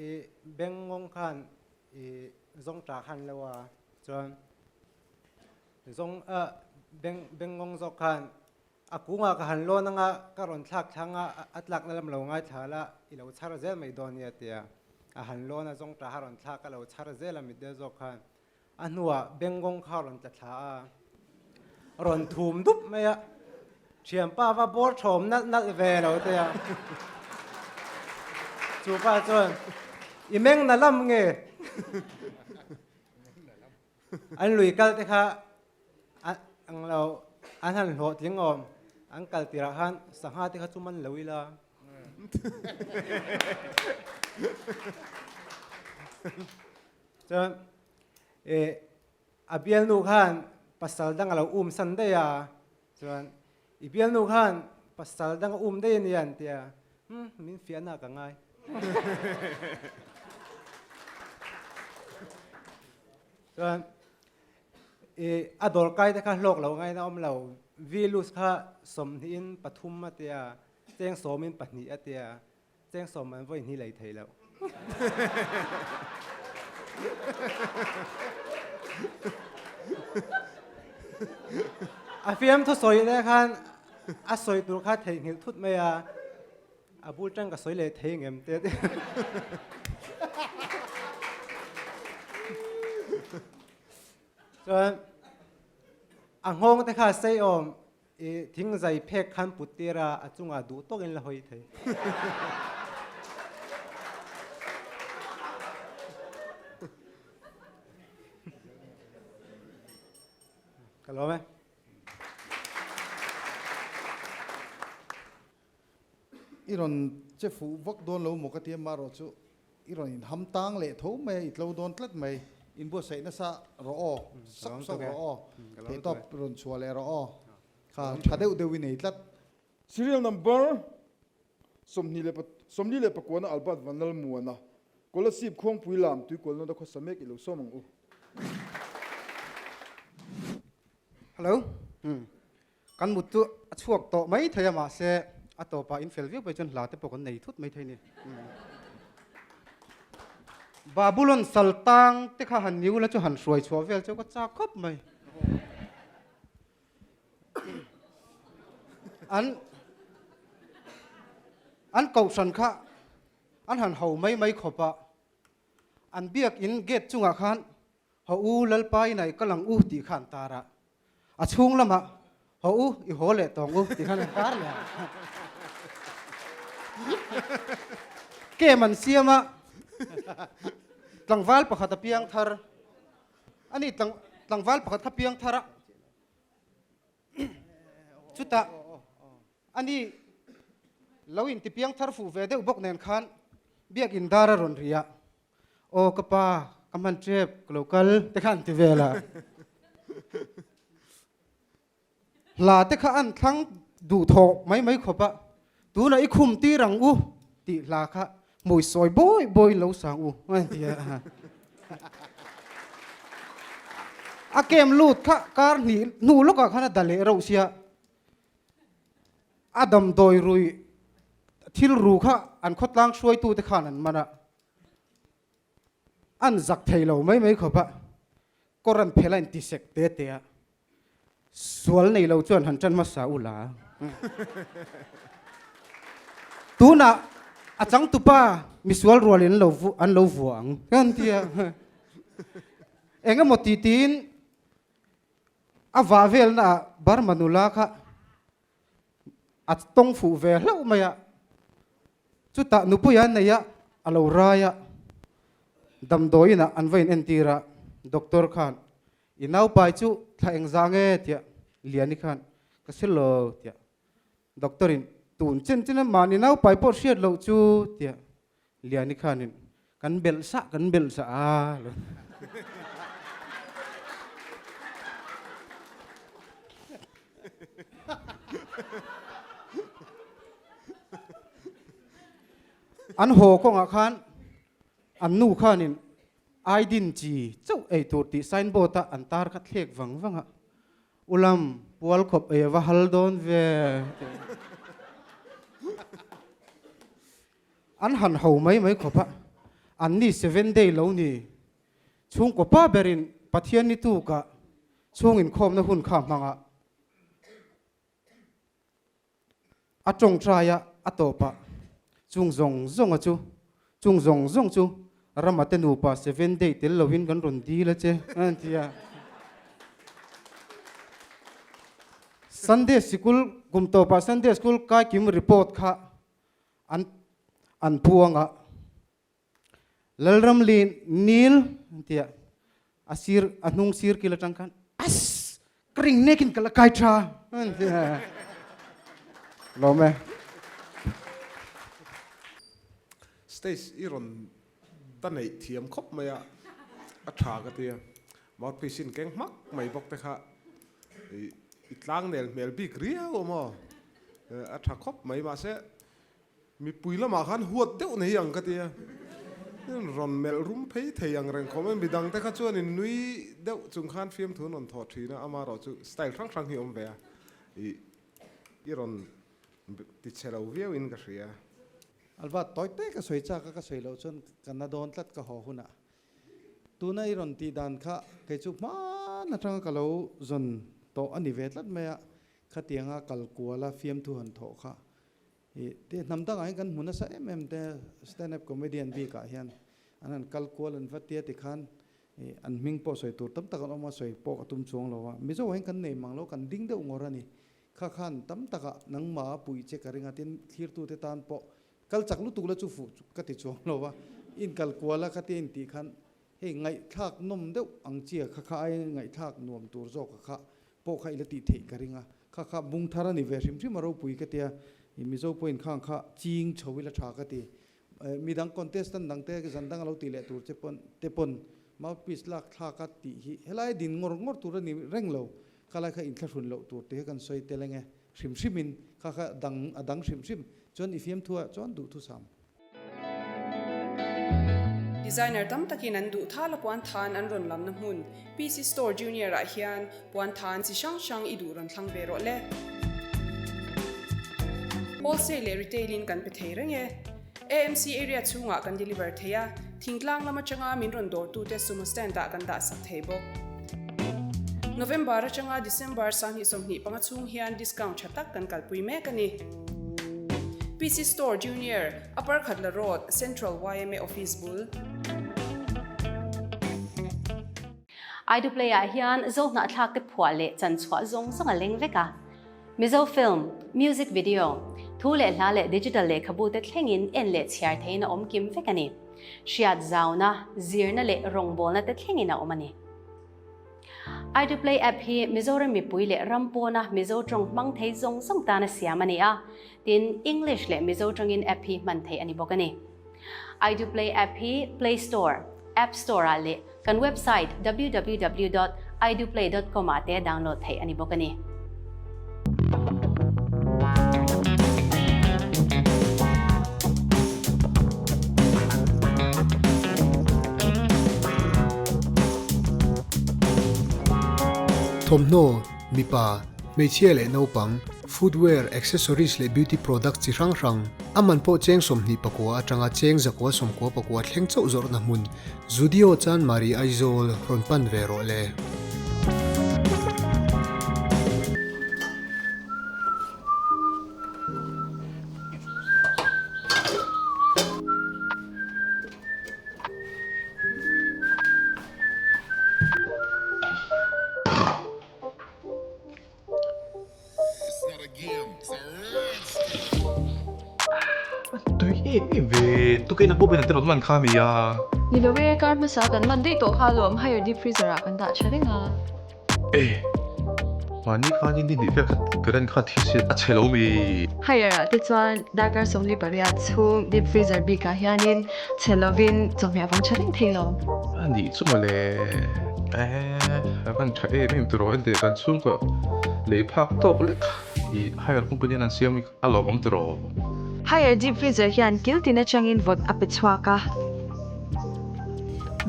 i bengngawng khan i zawngṭah khan lo a, chuan zawng beng bengngawng zawk khan A kungah ka han lawn anga ka rawn thlak thlang a, a tlakna lam lo ngaithla la, i lo chhar zel mai dawn nia tia a han lawn a, zawngṭah a rawn thlak a lo chhar zel a mitdel zawk khan a hnuah bengngawng kha a rawn tla thla a, a rawn thum dup mai a, thianpa va bawr thawm nalh nalh ve lo tia chu pa chuan i meng na lam nge An lui kal te kha ang lo an han hlawhtling awm an kal tirah khan sangha te kha chu man lo ila. Chuan a bialnu khan pasal dang a lo um san daih a, chuan i bialnu khan pasal dang a um daih a nia an ti a, hmm min fiahna ka ngai. Chuan i a dawr kai te kha hlawk lo ngaina awm lo, Vilus kha sawmhnihin pathum a tia, cheng sawmin pahnih a tia, cheng sawm an vawi hnih lei thei lo. A fiamthu sawi te khan a sawi tur kha theihnghilh thut mai a. A bul tang ka sawi leh thei ngem te te. Chuan a nghawng te kha sei awm i thing zai phek khan put tir a, a chungah duh tawkin la hawi thei. Ka lawm e. I rawn che fuh vak dawn lo maw ka ti a, marawh chu i rawn inham tang leh tho mai a, i tlo dawn tlat mai. Inbuatsaih nasa rawh aw, sak sak rawh aw, theihtawp rawn chhuah leh rawh aw, kha tha deuh deuh i nei tlat. Serial number 49 na Albert Vanlalmuana, Kolasib Khuangpui lam tuikualnawta khawsa mek i lo sawm ang u. Hello. Umm. Kan mut chu a chhuak tawh mai thei a mahse a tawpah in fel viau pawh chuan hla te pawh kan nei thut mai thei a ni. Umm. Babulon saltang te kha han niu la chu han hruai chhuah vel chu ka chak khawp mai. An an kohhran kha an han ho mai mai khawp a, an biakin gate chungah khan Haw u Lalpa in ai kal ang u tih kha an tar a, a chhung lamah Haw u i haw leh tawng u tih khan an tar leh a. Kem an siam a, tlangval pakhat a piang thar a ni, tlangval pakhat kha piang thar a, chutah a ni lo inti piang thar fuh ve deuh bawk nen khan biakin dar a rawn ri a, Aw ka pa, ka hman tep, ka lo kal te kha an ti vel a. Hla te kha an thlang duh thawh mai mai khawp a, tunah i khum tir ang u tih hla kha hmui sawi bawi bawiin lo sang u a ti a. A kem lut kha kar hnih hnu lawkah khan a da leh reuh sia. A damdawi rui thil ru kha an khawtlang hruaitute khan an man a. An zak thei lo mai mai khawp a, kawr an phel a inti sek te te a, sual nei lo chuan han ṭan hmasa u la. Tunah a changtupa misual rualin an lo an lo vua ang kan ti a. Eng emaw ti tiin a vah velnaah Burma nula kha a tawng fuh ve hlauh mai a, chutah nupui a nei a, a lo rai a, damdawiin ah an va in entir a, doctor khan i naupai chu thla eng zang e tia Liani khan ka si lo tia doctor in tun chen chen a mahni naupai pawh hriat loh chu tia Liani khanin kan belh sah kan belh sah a lo. An haw kawngah khan an nu khanin Aidin chi chauh ei tur tih signboard a an tar kha thlek vang vang a. Ulam pual khawp ei a va hal dawn ve. An han ho mai mai khawp a, an ni seven day lo ni. Chhungkaw pa berin Pathian ni tukah chhung inkhawmna hun kha hmang a, a tawngtai a, a tawp a, chung zawng zawng a chu, chung zawng zawng chu Rama te nupa seven day tel lovin kan rawn dil a che, a ti a. Sunday sikul kum tawpah Sunday school kaikim report kha an an puang a, Lalram lin nil an ti a, a sir a hnung sir kil atang khan ass ka ring nekin ka la kai tha an ti a. Lawm e. Stage i rawn ta neih thiam khawp mai a, a tha ka ti a, mouthpiece in keng hmak mai bawk te kha i tlangnel hmel bik riau a maw? A tha khawp mai mahse mipui lamah khan huat deuh nei ang ka ti a, rawn melh rum phei thei ang reng khawp mai, midang te kha chuan in nui deuh chung khan fiamthu an rawn thawh thin a, amaherawh chu style hrang hrang hi a awm ve a, i i rawn ti chhe lo viau in ka hria. Alva tawi te ka sawi chak a, ka sawi loh chuan ka na dawn tlat ka haw hunah. Tuna i rawn tih dan kha kei chu hman atanga ka lo zawn tawh a ni ve tlat mai a, Khatianga kal kuala fiamthu han thawh kha i te hnam dangah hian kan hmu nasa em em te stand up comedian bikah hian an han kal kual an va tia tikhan i an hming pawh sawi tur tam tak an awm a sawi pawh ka tum chuang lo a Mizo ah hian kan nei mang lo kan ding deuh ngawr a ni kha khan tam takah nangmah a puih che ka ring a tin thlirtute tan pawh kal chak lutuk la chu fuh ka ti chuang lo a in kal kuala khatia intih khan Hei ngaihthlak nawm deuh ang chia kha kha ai ngaihthlak nuam tur zawk a kha pawh kha i la tih theih ka ring a, kha kha bung thar a ni ve hrim hrim a ropui ka tia, i Mizo pawhin khang kha ching chho ila tha ka ti. Midang contestant dang te zan dang a lo tih leh tur che pawn te pawn mouthpiece lak thlak a tih hi helai din ngawr ngawr tur a ni reng lo, khalai kha inthlahrun loh tur tih kha kan sawi tel eng e hrim hrim in kha kha dang a dang hrim hrim chuan i fiamthu ah chuan duhthusam. Designer tam takin an duh thala puan than an rawn lamna hmun PC Store Junior ah hian puan than chi hrang hrang i duh rawn thlang ve rawh le. Wholesale leh retail in kan pe thei reng e. AMC area chhungah kan deliver thei a, thingtlang lam atanga min rawn dawrtute sumo stand ah kan dah sak thei bawk. November atanga December 2025 chhung hian discount tha tak kan kalpui mek a ni. PC Store Junior, Upper Khatla Road, Central yma Office bul. Aidu Play ah hian Zohnahthlak te phuah leh chanchhuah zawng zawng a leng vek a. Mizo film, music video, thu leh hla leh digital lehkhabu te thlengin en leh chhiar theihin a awm kim vek a ni. Hriat zauna, zirna leh rawngbawlna te thlengin a awm a ni. Aidu Play app hi Mizoram mipui leh ram pawna Mizo tawng hmang thei zawng zawng tana siam a ni a, tin English leh Mizo tawngin app hi hman theih a ni bawk a ni. Aidu Play app hi Play Store, App Store ah leh kan website www dot aiduplay dot com ah te download theih a ni bawk a ni. Thawmhnaw, mipa, hmeichhia leh naupang, footwear, accessories leh beauty product chi hrang hrang, a man pawh cheng 24 atanga cheng 199 thleng chauh zawrhna hmun Zudio Chanmari Aizawl rawn pan ve rawh le. Tui em em ve, tukin a pawh te rawn man kha mi a. Ni lo e, kar hmasa kan man daih tawh kha alawm, higher deep freezer ah kan dah tha reng a. E, mahni khanin ni hnih vel kha current kha thi se a chhe lo mi. Higher ah te chuan darkar 48 chhung deep freezer bik ah hianin chhe lovin chawhmeh a vawng tha reng thei lo. A nih chu mawle, e a van tha em em tiraw heti kan chhungkaw lei phak tawk lek i higher company an siam hi a lawmawm tiraw. Higher deep freezer hian kil tin atangin vawt a pe chhuak a.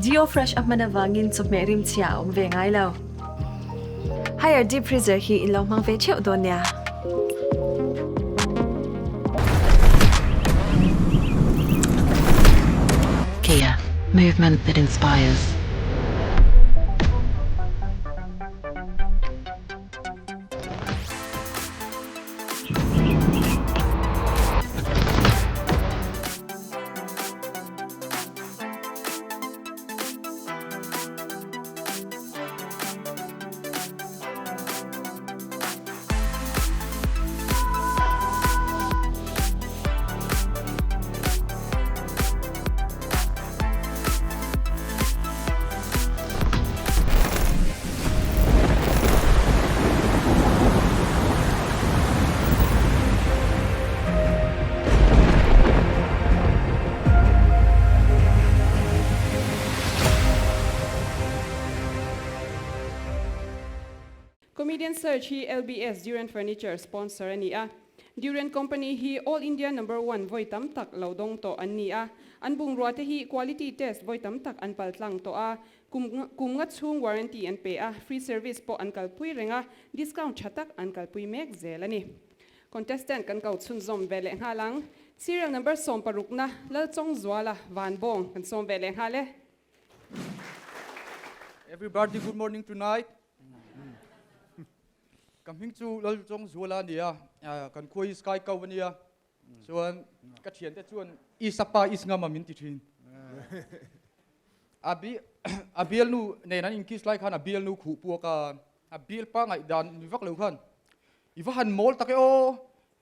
Geo Fresh a hman avangin chawhmeh rimchhia a awm ve ngai lo. Higher deep freezer hi in lo hmang ve theuh dawn nia. Kia, movement that inspires. Comedian Search hi LBS Durian Furniture sponsor a ni a. Durian Company hi All India Number One vawi tam tak lo dawng tawh an ni a. An bungrua te hi quality test vawi tam tak an pal tlang tawh a. Kum kum nga chhung warranty an pe a, free service pawh an kalpui reng a, discount tha tak an kalpui mek zel a ni. Contestant kan ko chhunzawm ve leh nghal ang. Serial number 16 na Lalchawngzuala Vanbawng kan sawm ve leh nghal e. Everybody good morning tonight. Ka hming chu Lalchawngzuala a ni a, kan khua hi Sky Kau a nia. Chuan ka thiante chuan Isapa Isngama min ti thin. A bi a bialnu nen an inkiss lai khan a bialnu khuh puak a, a bialpa ngaihdan ni vak lo khan I va han mawl tak e aw,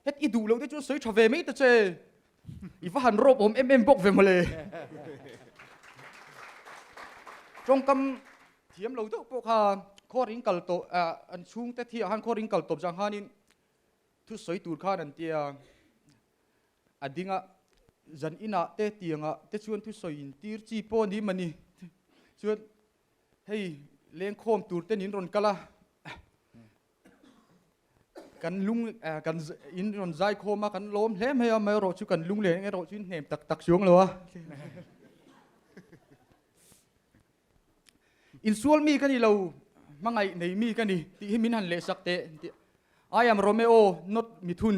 het i duh loh te chu sawi tha ve mai ta che, i va han rawp awm em em bawk ve mawle. Tawngkam thiam lo deuh pawh kha khaw ring kal tawh an chhungte thiah khan khaw ring kal tawp zang khanin thu sawi tur khan an tia a ding a, zan inah te tiangah te chuan thu sawi in tir chi pawh a ni mani chuan hei lengkhawm tur te nin rawn kal a. Kan lung kan in rawn zai khawm a, kan lawm hle mai a, amaherawh chu kan lung leh erawh chu in hnem tak tak chuang lo a. Insual mi ka ni lo, hmangaih nei mi ka ni tih hi min han lehsak teh an ti. I am Romeo, not Mithun.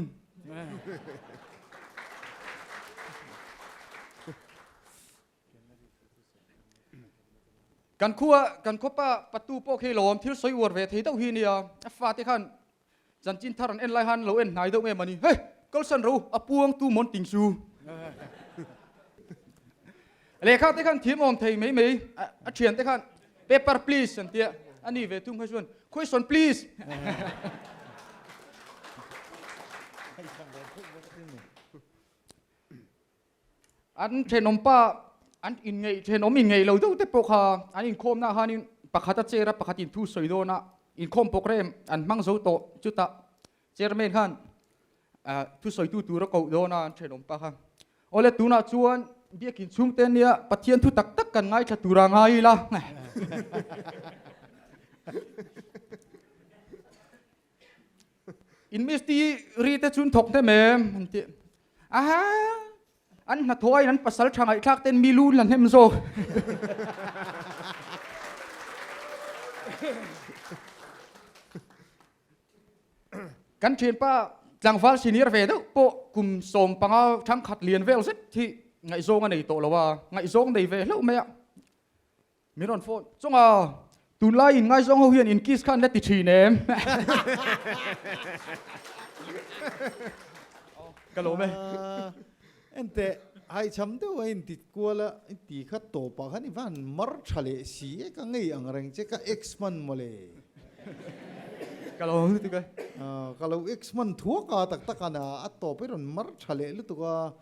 Kan khua, kan khawpa patu pawh khi lawm thil sawi uar ve thei deuh hi nia, a fate khan chanchin thar an en lai khan lo en hnai deuh nge mawni, hei kalsan ro a puang tu mawn ting su. Lehkha te khan thiam awm thei mai mai, a thian te khan paper please an tia, a ni ve thung kha chuan question please. An thenawmpa an inngeih thenawm inngeih lo deuh te pawh kha an inkhawmna ah khanin pakhat a chair a pakhat in thu sawi dawn a inkhawm program an hmang zo tawh chutah chairman khan thu sawitu tur a koh dawn a an thenawmpa kha awle tunah chuan biakin chhungte nia Pathian thu tak tak kan ngaithla tur a ngai ila In misti ri te chun thawk hnem em an ti. Aha! An hnathawh aiin an pasal tha ngaihthlak ten mi lu la hnem zawk. Kan thianpa tlangval senior ve deuh pawh kum 15 thangkhat lian vel zet hi ngaihzawng a nei tawh lo a, ngaihzawng nei ve hlauh mai a. Min rawn phone chawng a, tunlai in ngaizawng ho hian in kiss khan la ti thin em? Ka lawm e. Enteh, haihcham deuh a inti kual a, i ti kha tawpah khan i van mar tha leh si e, ka ngei ang reng che, ka ex hman mawle. Ka lawm lutuk e. Ka lo ex hman thuak a, tak tak a, a tawp i rawn mar tha leh lutuk a.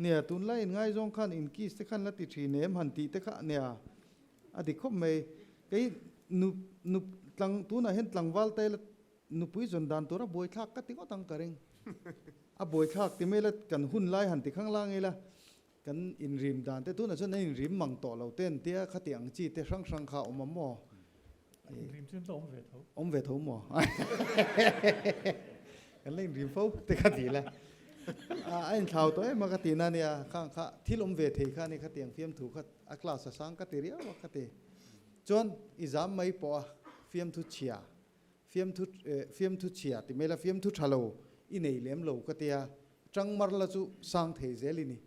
Nia, tunlai in ngaizawng khan in kiss te khan la ti thin em han tih te kha nia, a dik khawp mai. Kei nu nu tlang tunah hian tlangval te la nupui zawn dan tura buaithlak ka ti ngawt ang ka ring. A buaithlak ti mai la kan hun lai han ti khang lang ila kan inrim dan te tunah chuan an inrim mang tawh lo te an tia khati ang chi te hrang hrang kha a awm a maw? Inrim chu an la awm ve tho. Awm ve tho maw? Kan la inrim fo te ka ti la. A inthlau tawh em a ka ti na nia, khang kha thil awm ve thei kha ni khatiang fiamthu kha a class a sang ka ti riau a ka ti. Chuan i zam mai pawh a fiamthu chhia, fiamthu fiamthu chhia ti mai la fiamthu tha lo i nei lem lo ka tia, tangmar la chu sang thei zel i ni.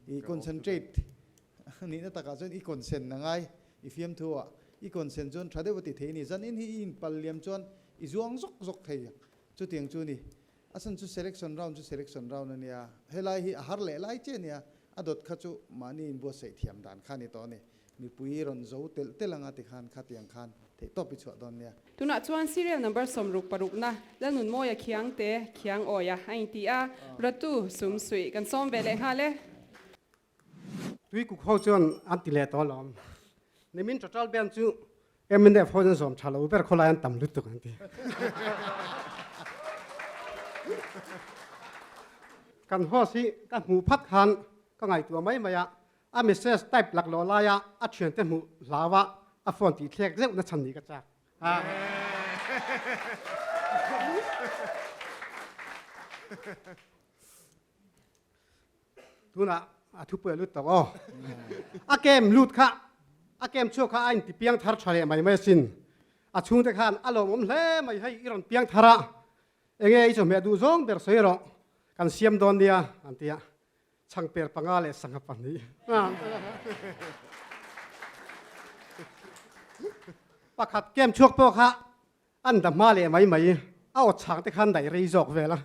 I concentrate nihna takah chuan i concent a ngai i fiamthu ah. I concent chuan tha deuh a ti thei a ni. Zanin hi i inpal liam chuan i zuang zawk zawk thei ang. Chutiang chu a ni. A chhan chu selection round chu selection round a nia. Helai hi a har leh lai che a nia. A dawt kha chu mahni inbuatsaih thiam dan kha a ni tawh a ni. Mipui rawn zo telh telh anga tikhan khatiang khan theihtawp i chhuah dawn nia. Tunah chuan serial number 60 parukna Lalnunmawia Khiangte Khiangawia a inti a, Ratu Sumsuih kan sawm ve leh nghal e. Tui kuk ho chuan an ti leh tawh alawm. Nimin Total Band chu MNF ho chuan zawm tha lo ber khawlai an tam lutuk an ti. Kan host hi ka hmuh phat khan ka ngaihtuah mai mai a, a message type laklawh laia a thiante hmuh hlau a a phone tih thlek zeuh na chhan nih ka chak. Tunah a thupui a lut tawh aw. A kem lut kha, a kem chhuak kha a inti piang thar tha leh mai mai asin. A chhungte khan a lawmawm hle mai hei i rawn piang thar a, enge i chawhmeh duh zawng ber sawi rawh, kan siam dawn nia an ti a, chhangper panga leh sangha pahnih. Pakhat kem chhuak pawh kha An da hma leh mai mai, a aw chhang te khan daih rei zawk vel a.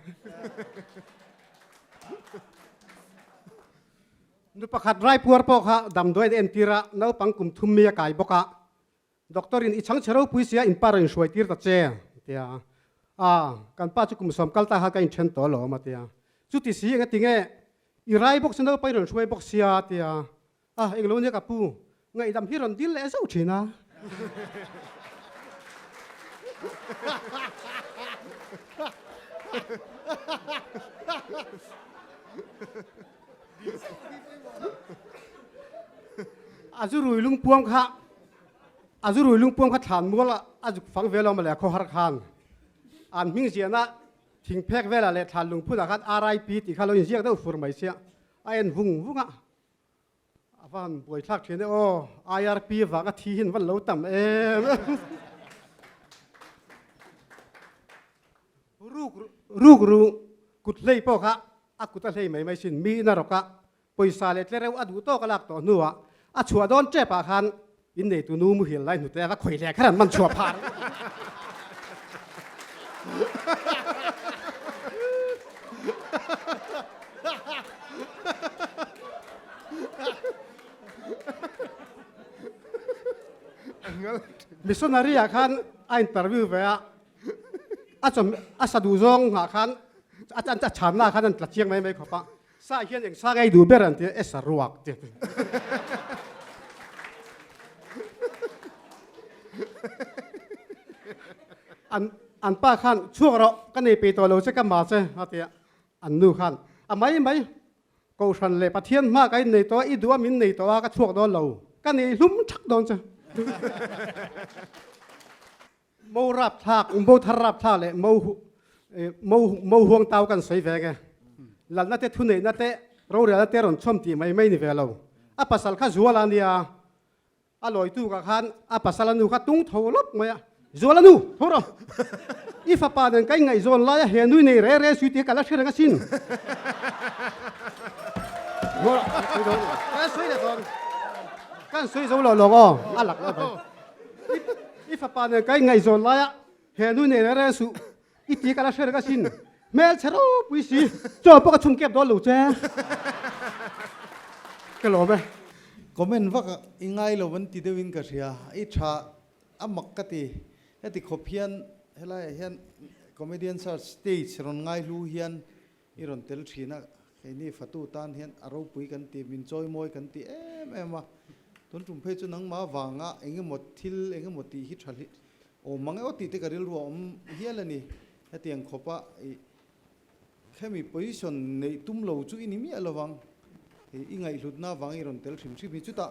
Nu pakhat Raipuar pawh kha damdawi an entir a, naupang kum thum mi a kai bawk a. Doctor in i chhangchhe ropui sia in pa rawn inhruai tir ta che, a ti a. A, kan pa chu kum 10 kal ta kha ka inthen tawh alawm, a ti a. Chuti si engati nge i rai bawk sia naupang i rawn hruai bawk sia, a ti a. A, englo nia ka pu, ngaihdam hi rawn dil leh zauh thin a. A zu rui lungpuam kha, a zu rui lungpuam kha thlan mual a zuk fang ve lo mawle a khawhar khan. An hming ziahna thingphek velah leh thlan lungphunah khan RIP tih kha lo inziak deuh fur mai sia, a en vung vung a. van buaithlak thin e aw, IRP vanga thi hi an van lo tam em. Ruk ruk ru kut hlei pawh kha a kut a hlei mai mai sin mi in a rawk a, pawisa leh tlereuh a duh tawk a lak tawh hnuah a chhuah dawn tep ah khan in neitu nu muhil lai hnute a va khawi leh kher an man chhuah phah. Missionary ah khan a interview ve a, a chawm a sa duh zawng nghah khan a a chhanna khan an tla chiang mai mai khawp a, sa hian eng sa ngei duh ber an ti a, e saruak ti a ti. An an pa khan chhuak rawh ka nei peih tawh lo che ka ma che a ti a, an nu khan a mai mai Kohhran leh Pathian hma ka innei tawh a, i duh a min nei tawh a, ka chhuak dawn lo, ka nei hlum thak dawn che. Mo rap thlak, mo thar rap thlak leh mo mo mo huang tau kan sawi ve nge. Lalna te thuneihna te rorelna te rawn chhawm tih mai mai ni ve lo. A pasal kha zual a nia. A lawitu ka khan a pasal a nu kha tung tho lawp mai a, Zual a nu, tho rawh. I fapa nen ka ingaihzawn lai a he nui nei re re sui tih ka la hre reng asin. Kan sawi leh dawn. Kan sawi zo lo lawng aw, a lak lo mai. I fapa nen ka ingaihzawn lai a he nui nei re re suh i tih ka la hre reng asin. Hmelchhe ropui si, chaw pawh ka chhun kep dawn lo che. Ka lawm e. Comment vak i ngai lo an ti deuhin ka hria, i tha a mak ka ti. Heti khawp hian helaiah hian comedian search stage rawn ngai hlu hian i rawn tel thin a, keini fatu tan hian a ropui kan ti, min chawi mawi kan ti em em a. Tun tum phei chu nangmah vanga engemaw thil engemaw tih hi tha awm mang e aw tih te ka rilru a awm hial a ni. Hetiang khawpa i khemi position neih tum lo chu i ni miah lovang. I ngaihhlutna avang i rawn tel hrim hrim hi. Chutah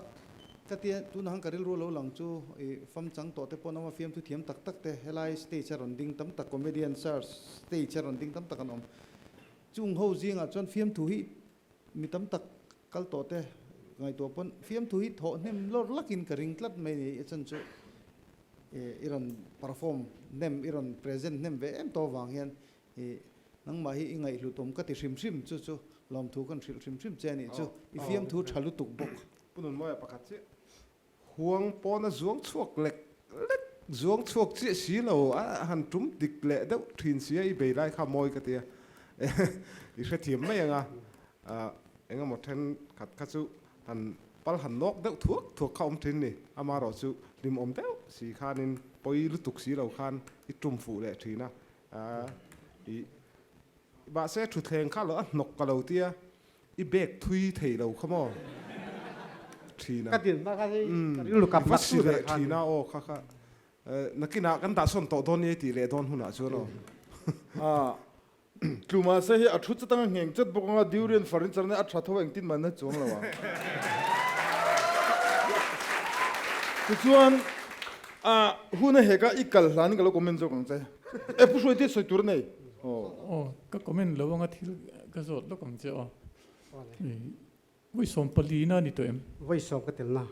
ka tia tunah han ka rilru lo lang chu i fam chang tawh te pawh nama fiamthu thiam tak tak te helai stage a rawn ding tam tak comedian star stage a rawn ding tam tak an awm. Chung ho zingah chuan fiamthu hi mi tam tak kal tawh te ngaihtuah pawn fiamthu hi thawh hnem lawr lakin ka ring tlat mai ni. I chan chu i rawn perform hnem, i rawn present hnem ve em tawh avang hian i nangmah hi i ngaihhlut awm ka ti hrim hrim chu chu lawmthu kan hrilh hrim hrim che a nih chu. I fiamthu tha lutuk bawk. Pu Nunmawia pakhat chiah huang pawna zuang chhuak lek lek zuang chhuak chiah si lo a han tum dik leh deuh thin si a i bei lai kha mawi ka ti a i hrethiam mai ang a engemaw thenkhat kha chu Han pal han nawk deuh thuak thuak kha awm thin ni. Amaherawh chu hlimawm deuh si khanin pawi lutuk si lo khan i tum fuh leh thin a. I mahse thutthleng kha lo a hnawk ka lo tia i bag thui thei lo kha maw thin a. Ka din hma kha hei ka rilru kap I va lak si tu ber leh khan. thin a aw kha kha nakinah kan dahsawn tawh dawn nia i tih leh dawn hunah chuan aw. Tlu mahse hi a thu chat anga ngheng chat bawk anga durian furniture nen a tha tho engtin man na chuang lo ang. Tichuan a hun a hek a i kal hlan in ka lo comment zawk ang che. E Pu Hruaite sawi tur a nei. Aw. Aw ka comment lo anga thil ka zawt lawk ang che aw. Vawi 14 na ni tawh em? Vawi sawm ka tel na.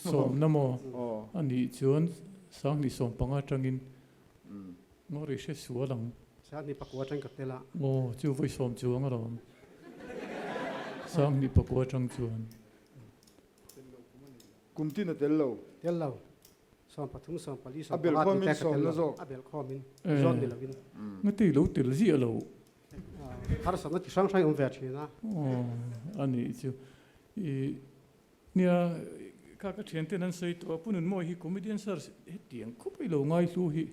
Sawm na maw? A nih chuan 25 atangin ngaw ri hre sual ang. 29 atang ka tel a. Aw, chu vawi sawm chuang alawm. 29 atang chuan. Kum tin a tel lo. Tel lo. 13, 14, A belh 15 khawmin tih te ka sawm tel na lo. zawk. A belh khawmin zawt ni lovin. Ngati lo tel ziah lo. Harsatna chi hrang hrang i awm ve thin a. Aw, a nih chu. I nia, kha ka thian ten an sawi tawh a, Pu Nunmawi hi comedian star hetiang khawp i lo ngai hlu hi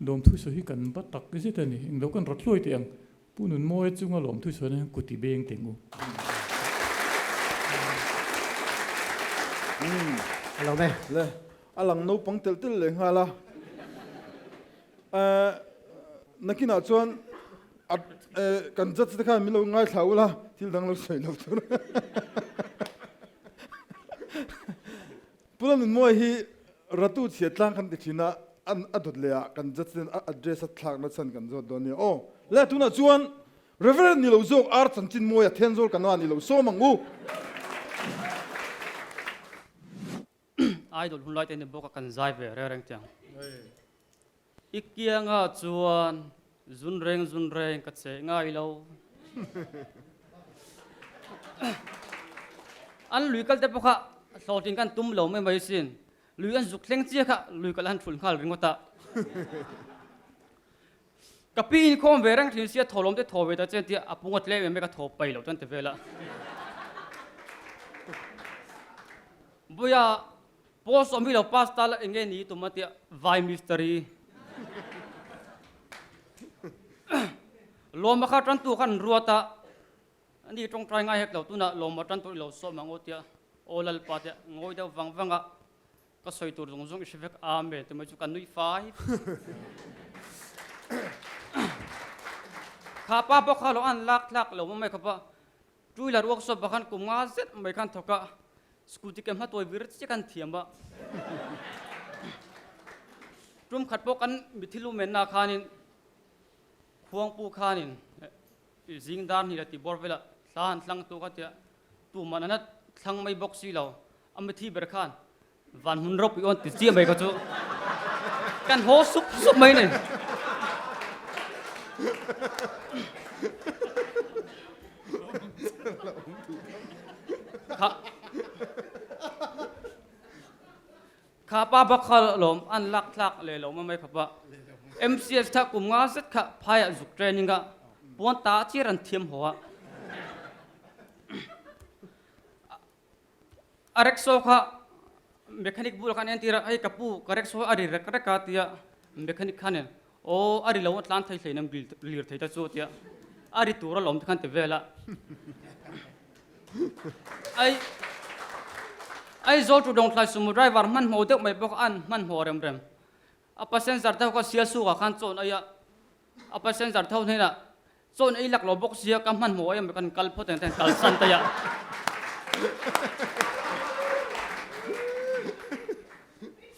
lawmthu sawi hi kan va tak zet a ni. Englo kan rawt hluai teh ang. Pu Nunmawia chunga lawmthu sawi hian kut i beng teh ngu. A lo me. Le, a lang naupang telh telh leh nghal a. Nakinah chuan a kan judge te khan min lo ngaithla ula thil dang lo sawi lo tur. Pu Lalnunmawia hi Ratu chhiat tlang kan ti thin a, an a dawt leh ah kan judge ten a address a thlak na chhan kan zawt dawn nia aw. Le tunah chuan Reverend ni lo zawk Ar Chanchinmawia Thenzawl kan a ni lo sawm ang u. Idol hun lai te ni bawk a kan zai ve reng reng tiang. I kianga chuan zun reng zun reng ka che ngai lo. An lui kal te pawh kha hlawhtling kan tum lo mai mai sin. Lui an zuk thleng chiah kha lui kal an thul nghal ringawt a. Ka pi inkhawm ve reng thin sia thaw lawm te thaw ve ta che tia a punga tlem em em ka thaw pai lo chuan ti vel a. Buia post awm hi lo pass ta la enge ni tum a tia vai mystery. Lawma kha tan tu khan ruat a ani tawngtai ngai hek lo tunah lawma tan tur i lo sawm ang aw tia aw lalpa tia ngawi deuh vang vang a. Ka sawi tur zawng zawng i hre vek Amen ti mai chu ka nui fai. Kha pa pawh kha lo an lak tlak lo mai kha pa two wheeler workshop ah khan kum nga zet mai khan thawk a scooty ke hma tawi vir chiah khan thiam a. Tum khat pawh kan mithi lu menna khanin khuangpu khanin zing dar hnih la ti bawr vela thla han hlang tu kha tia tuman an thlang mai bawk si lo. A mithi ber khan van hmun ropui awn ti chiah mai kha chu kan haw sup sup mai ni. Kha kha pa bak kha lawm an lak thlak leh lo mai kha pa MCS tha kum nga zet kha phaiah zuk training a puan ta chiar an thiam haw a. A rickshaw kha mechanic bulah khan entir a, hei ka pu ka rickshaw a ri rek rek a tia mechanic khanin aw a ri lo a tlan thei hlei nam lir thei ta chu tia a ri tur alawm te khan ti vel a. Ai Aizawl to Dawngthlai sumo driver hmanhmawh deuh mai bawk a an hmanhmawh rem rem. A passenger te ho kha Sialsuk ah khan chawn ei a, a passenger te ho hnenah Chawn ei lak lo bawk sia ka hmanhmawh em kan kal phawt ang ten kal san ta ya.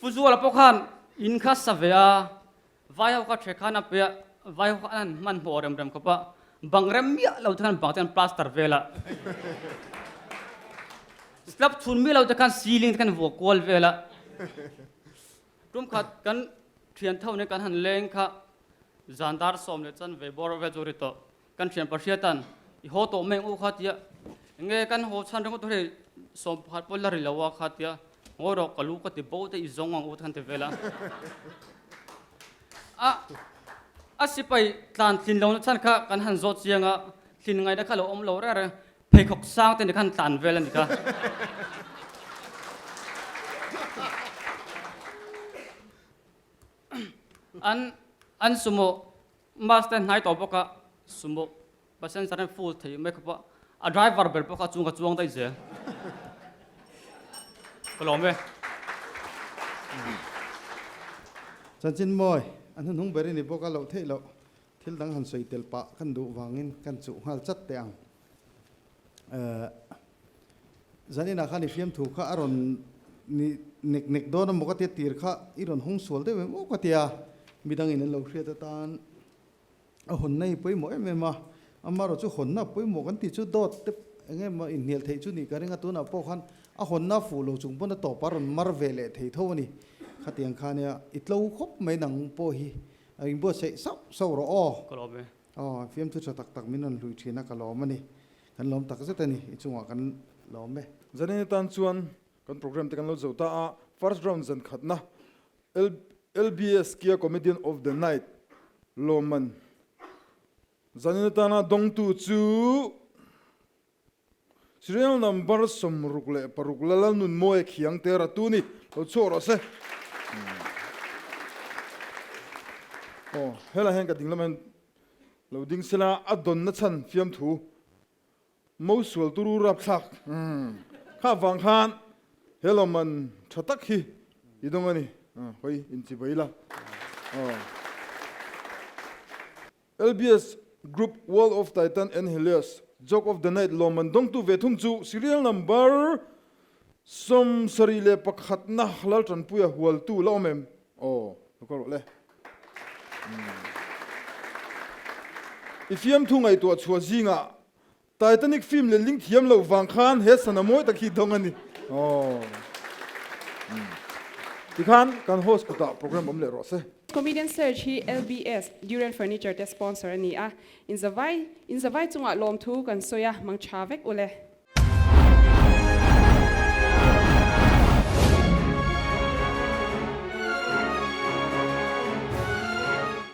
Fuzuala pawh khan in kha sa ve a, vai ho kha the khan a pe a, vai ho kha an hmanhmawh rem rem khawp a, bang rem miah lo te khan bang te an plaster vel a. Slab chhun miah lo te khan ceiling te khan vuah kual vel a. Tum khat kan thian tho nen kan han leng kha Zan dar sawm leh chan ve bawr vel chu ri tawh. Kan thian Pahriatan i haw tawh mai ang u kha tia enge kan haw chhan ringawt hei 11 pawh la ri lo a kha tia ngawi rawh ka lu ka ti bo te i zawng ang u te khan ti vel a. A a sipai tlan tlin lo na chhan kha kan han zawt chiang a, tlin ngaihna kha lo awm lo reng reng pheikhawk sang te ni khan tlan vel a ni kha. An an sumo bus te hnai tawh bawk a, sumo passenger an full thei mai khawp a, a driver ber pawh kha a chung a chuang daih zel. Ka lawm e. Chanchin mawi, a hnuhnung ber i ni bawk a loh theih loh, thil dang han sawi tel pah kan duh vangin kan chuh nghal chat teh ang. Zaninah khan i fiamthu kha a rawn ni nek nek dawn a maw ka tia tir kha i rawn hawng sual deuh em aw ka tia midangin an lo hriat atan a hawnna hi pawimawh em em a, amaherawh chu hawnna pawimawh kan tih chu dawt te eng emaw inhnial theih chu nih ka ring a tunah pawh khan a hawnna fuh lo chung pawn a tawp a rawn mar ve leh thei tho a ni khatiang khania i tlo khawp mai nang pawh hi a inbuatsaih sauh sauh rawh aw. Ka lawm e. Aw, fiamthu tha tak tak min rawn hlui thin a, ka lawm a ni. Kan lawm tak zet a ni, i chungah kan lawm e. Zanin atan chuan kan program te kan lo zo ta a, first round zan khatna LBS Kia Comedian of the Night lawmman zanin atana dawngtu chu Serial number 66 Lalalnunmawia Khiangte Ratu ni lo chhuak rawh se. Aw, helai hian ka ding lamah hian lo ding sela a dawnna chhan fiamthu mo sual turu rapthlak kha vang khan he lawmman tha tak hi i dawng a ni. Hawi inchibai la. Aw. LBS Group World of Titan and Helios Joke of the Night lawmman dawngtu ve thung chu serial number 71 na Laltanpuia hualtu la awm em? Aw, lo kal rawh le. I fiamthu ngaihtuah chhuah zingah Titanic film leh ling thiam loh vang khan he sana mawi tak hi dawng a ni. Aw. Tikhan kan host kutah program awm leh rawh se. Comedian Search hi LBS, Durian Furniture te sponsor a ni a, inzavai inzavai chungah lawmthu kan sawi a, mang tha vek ule.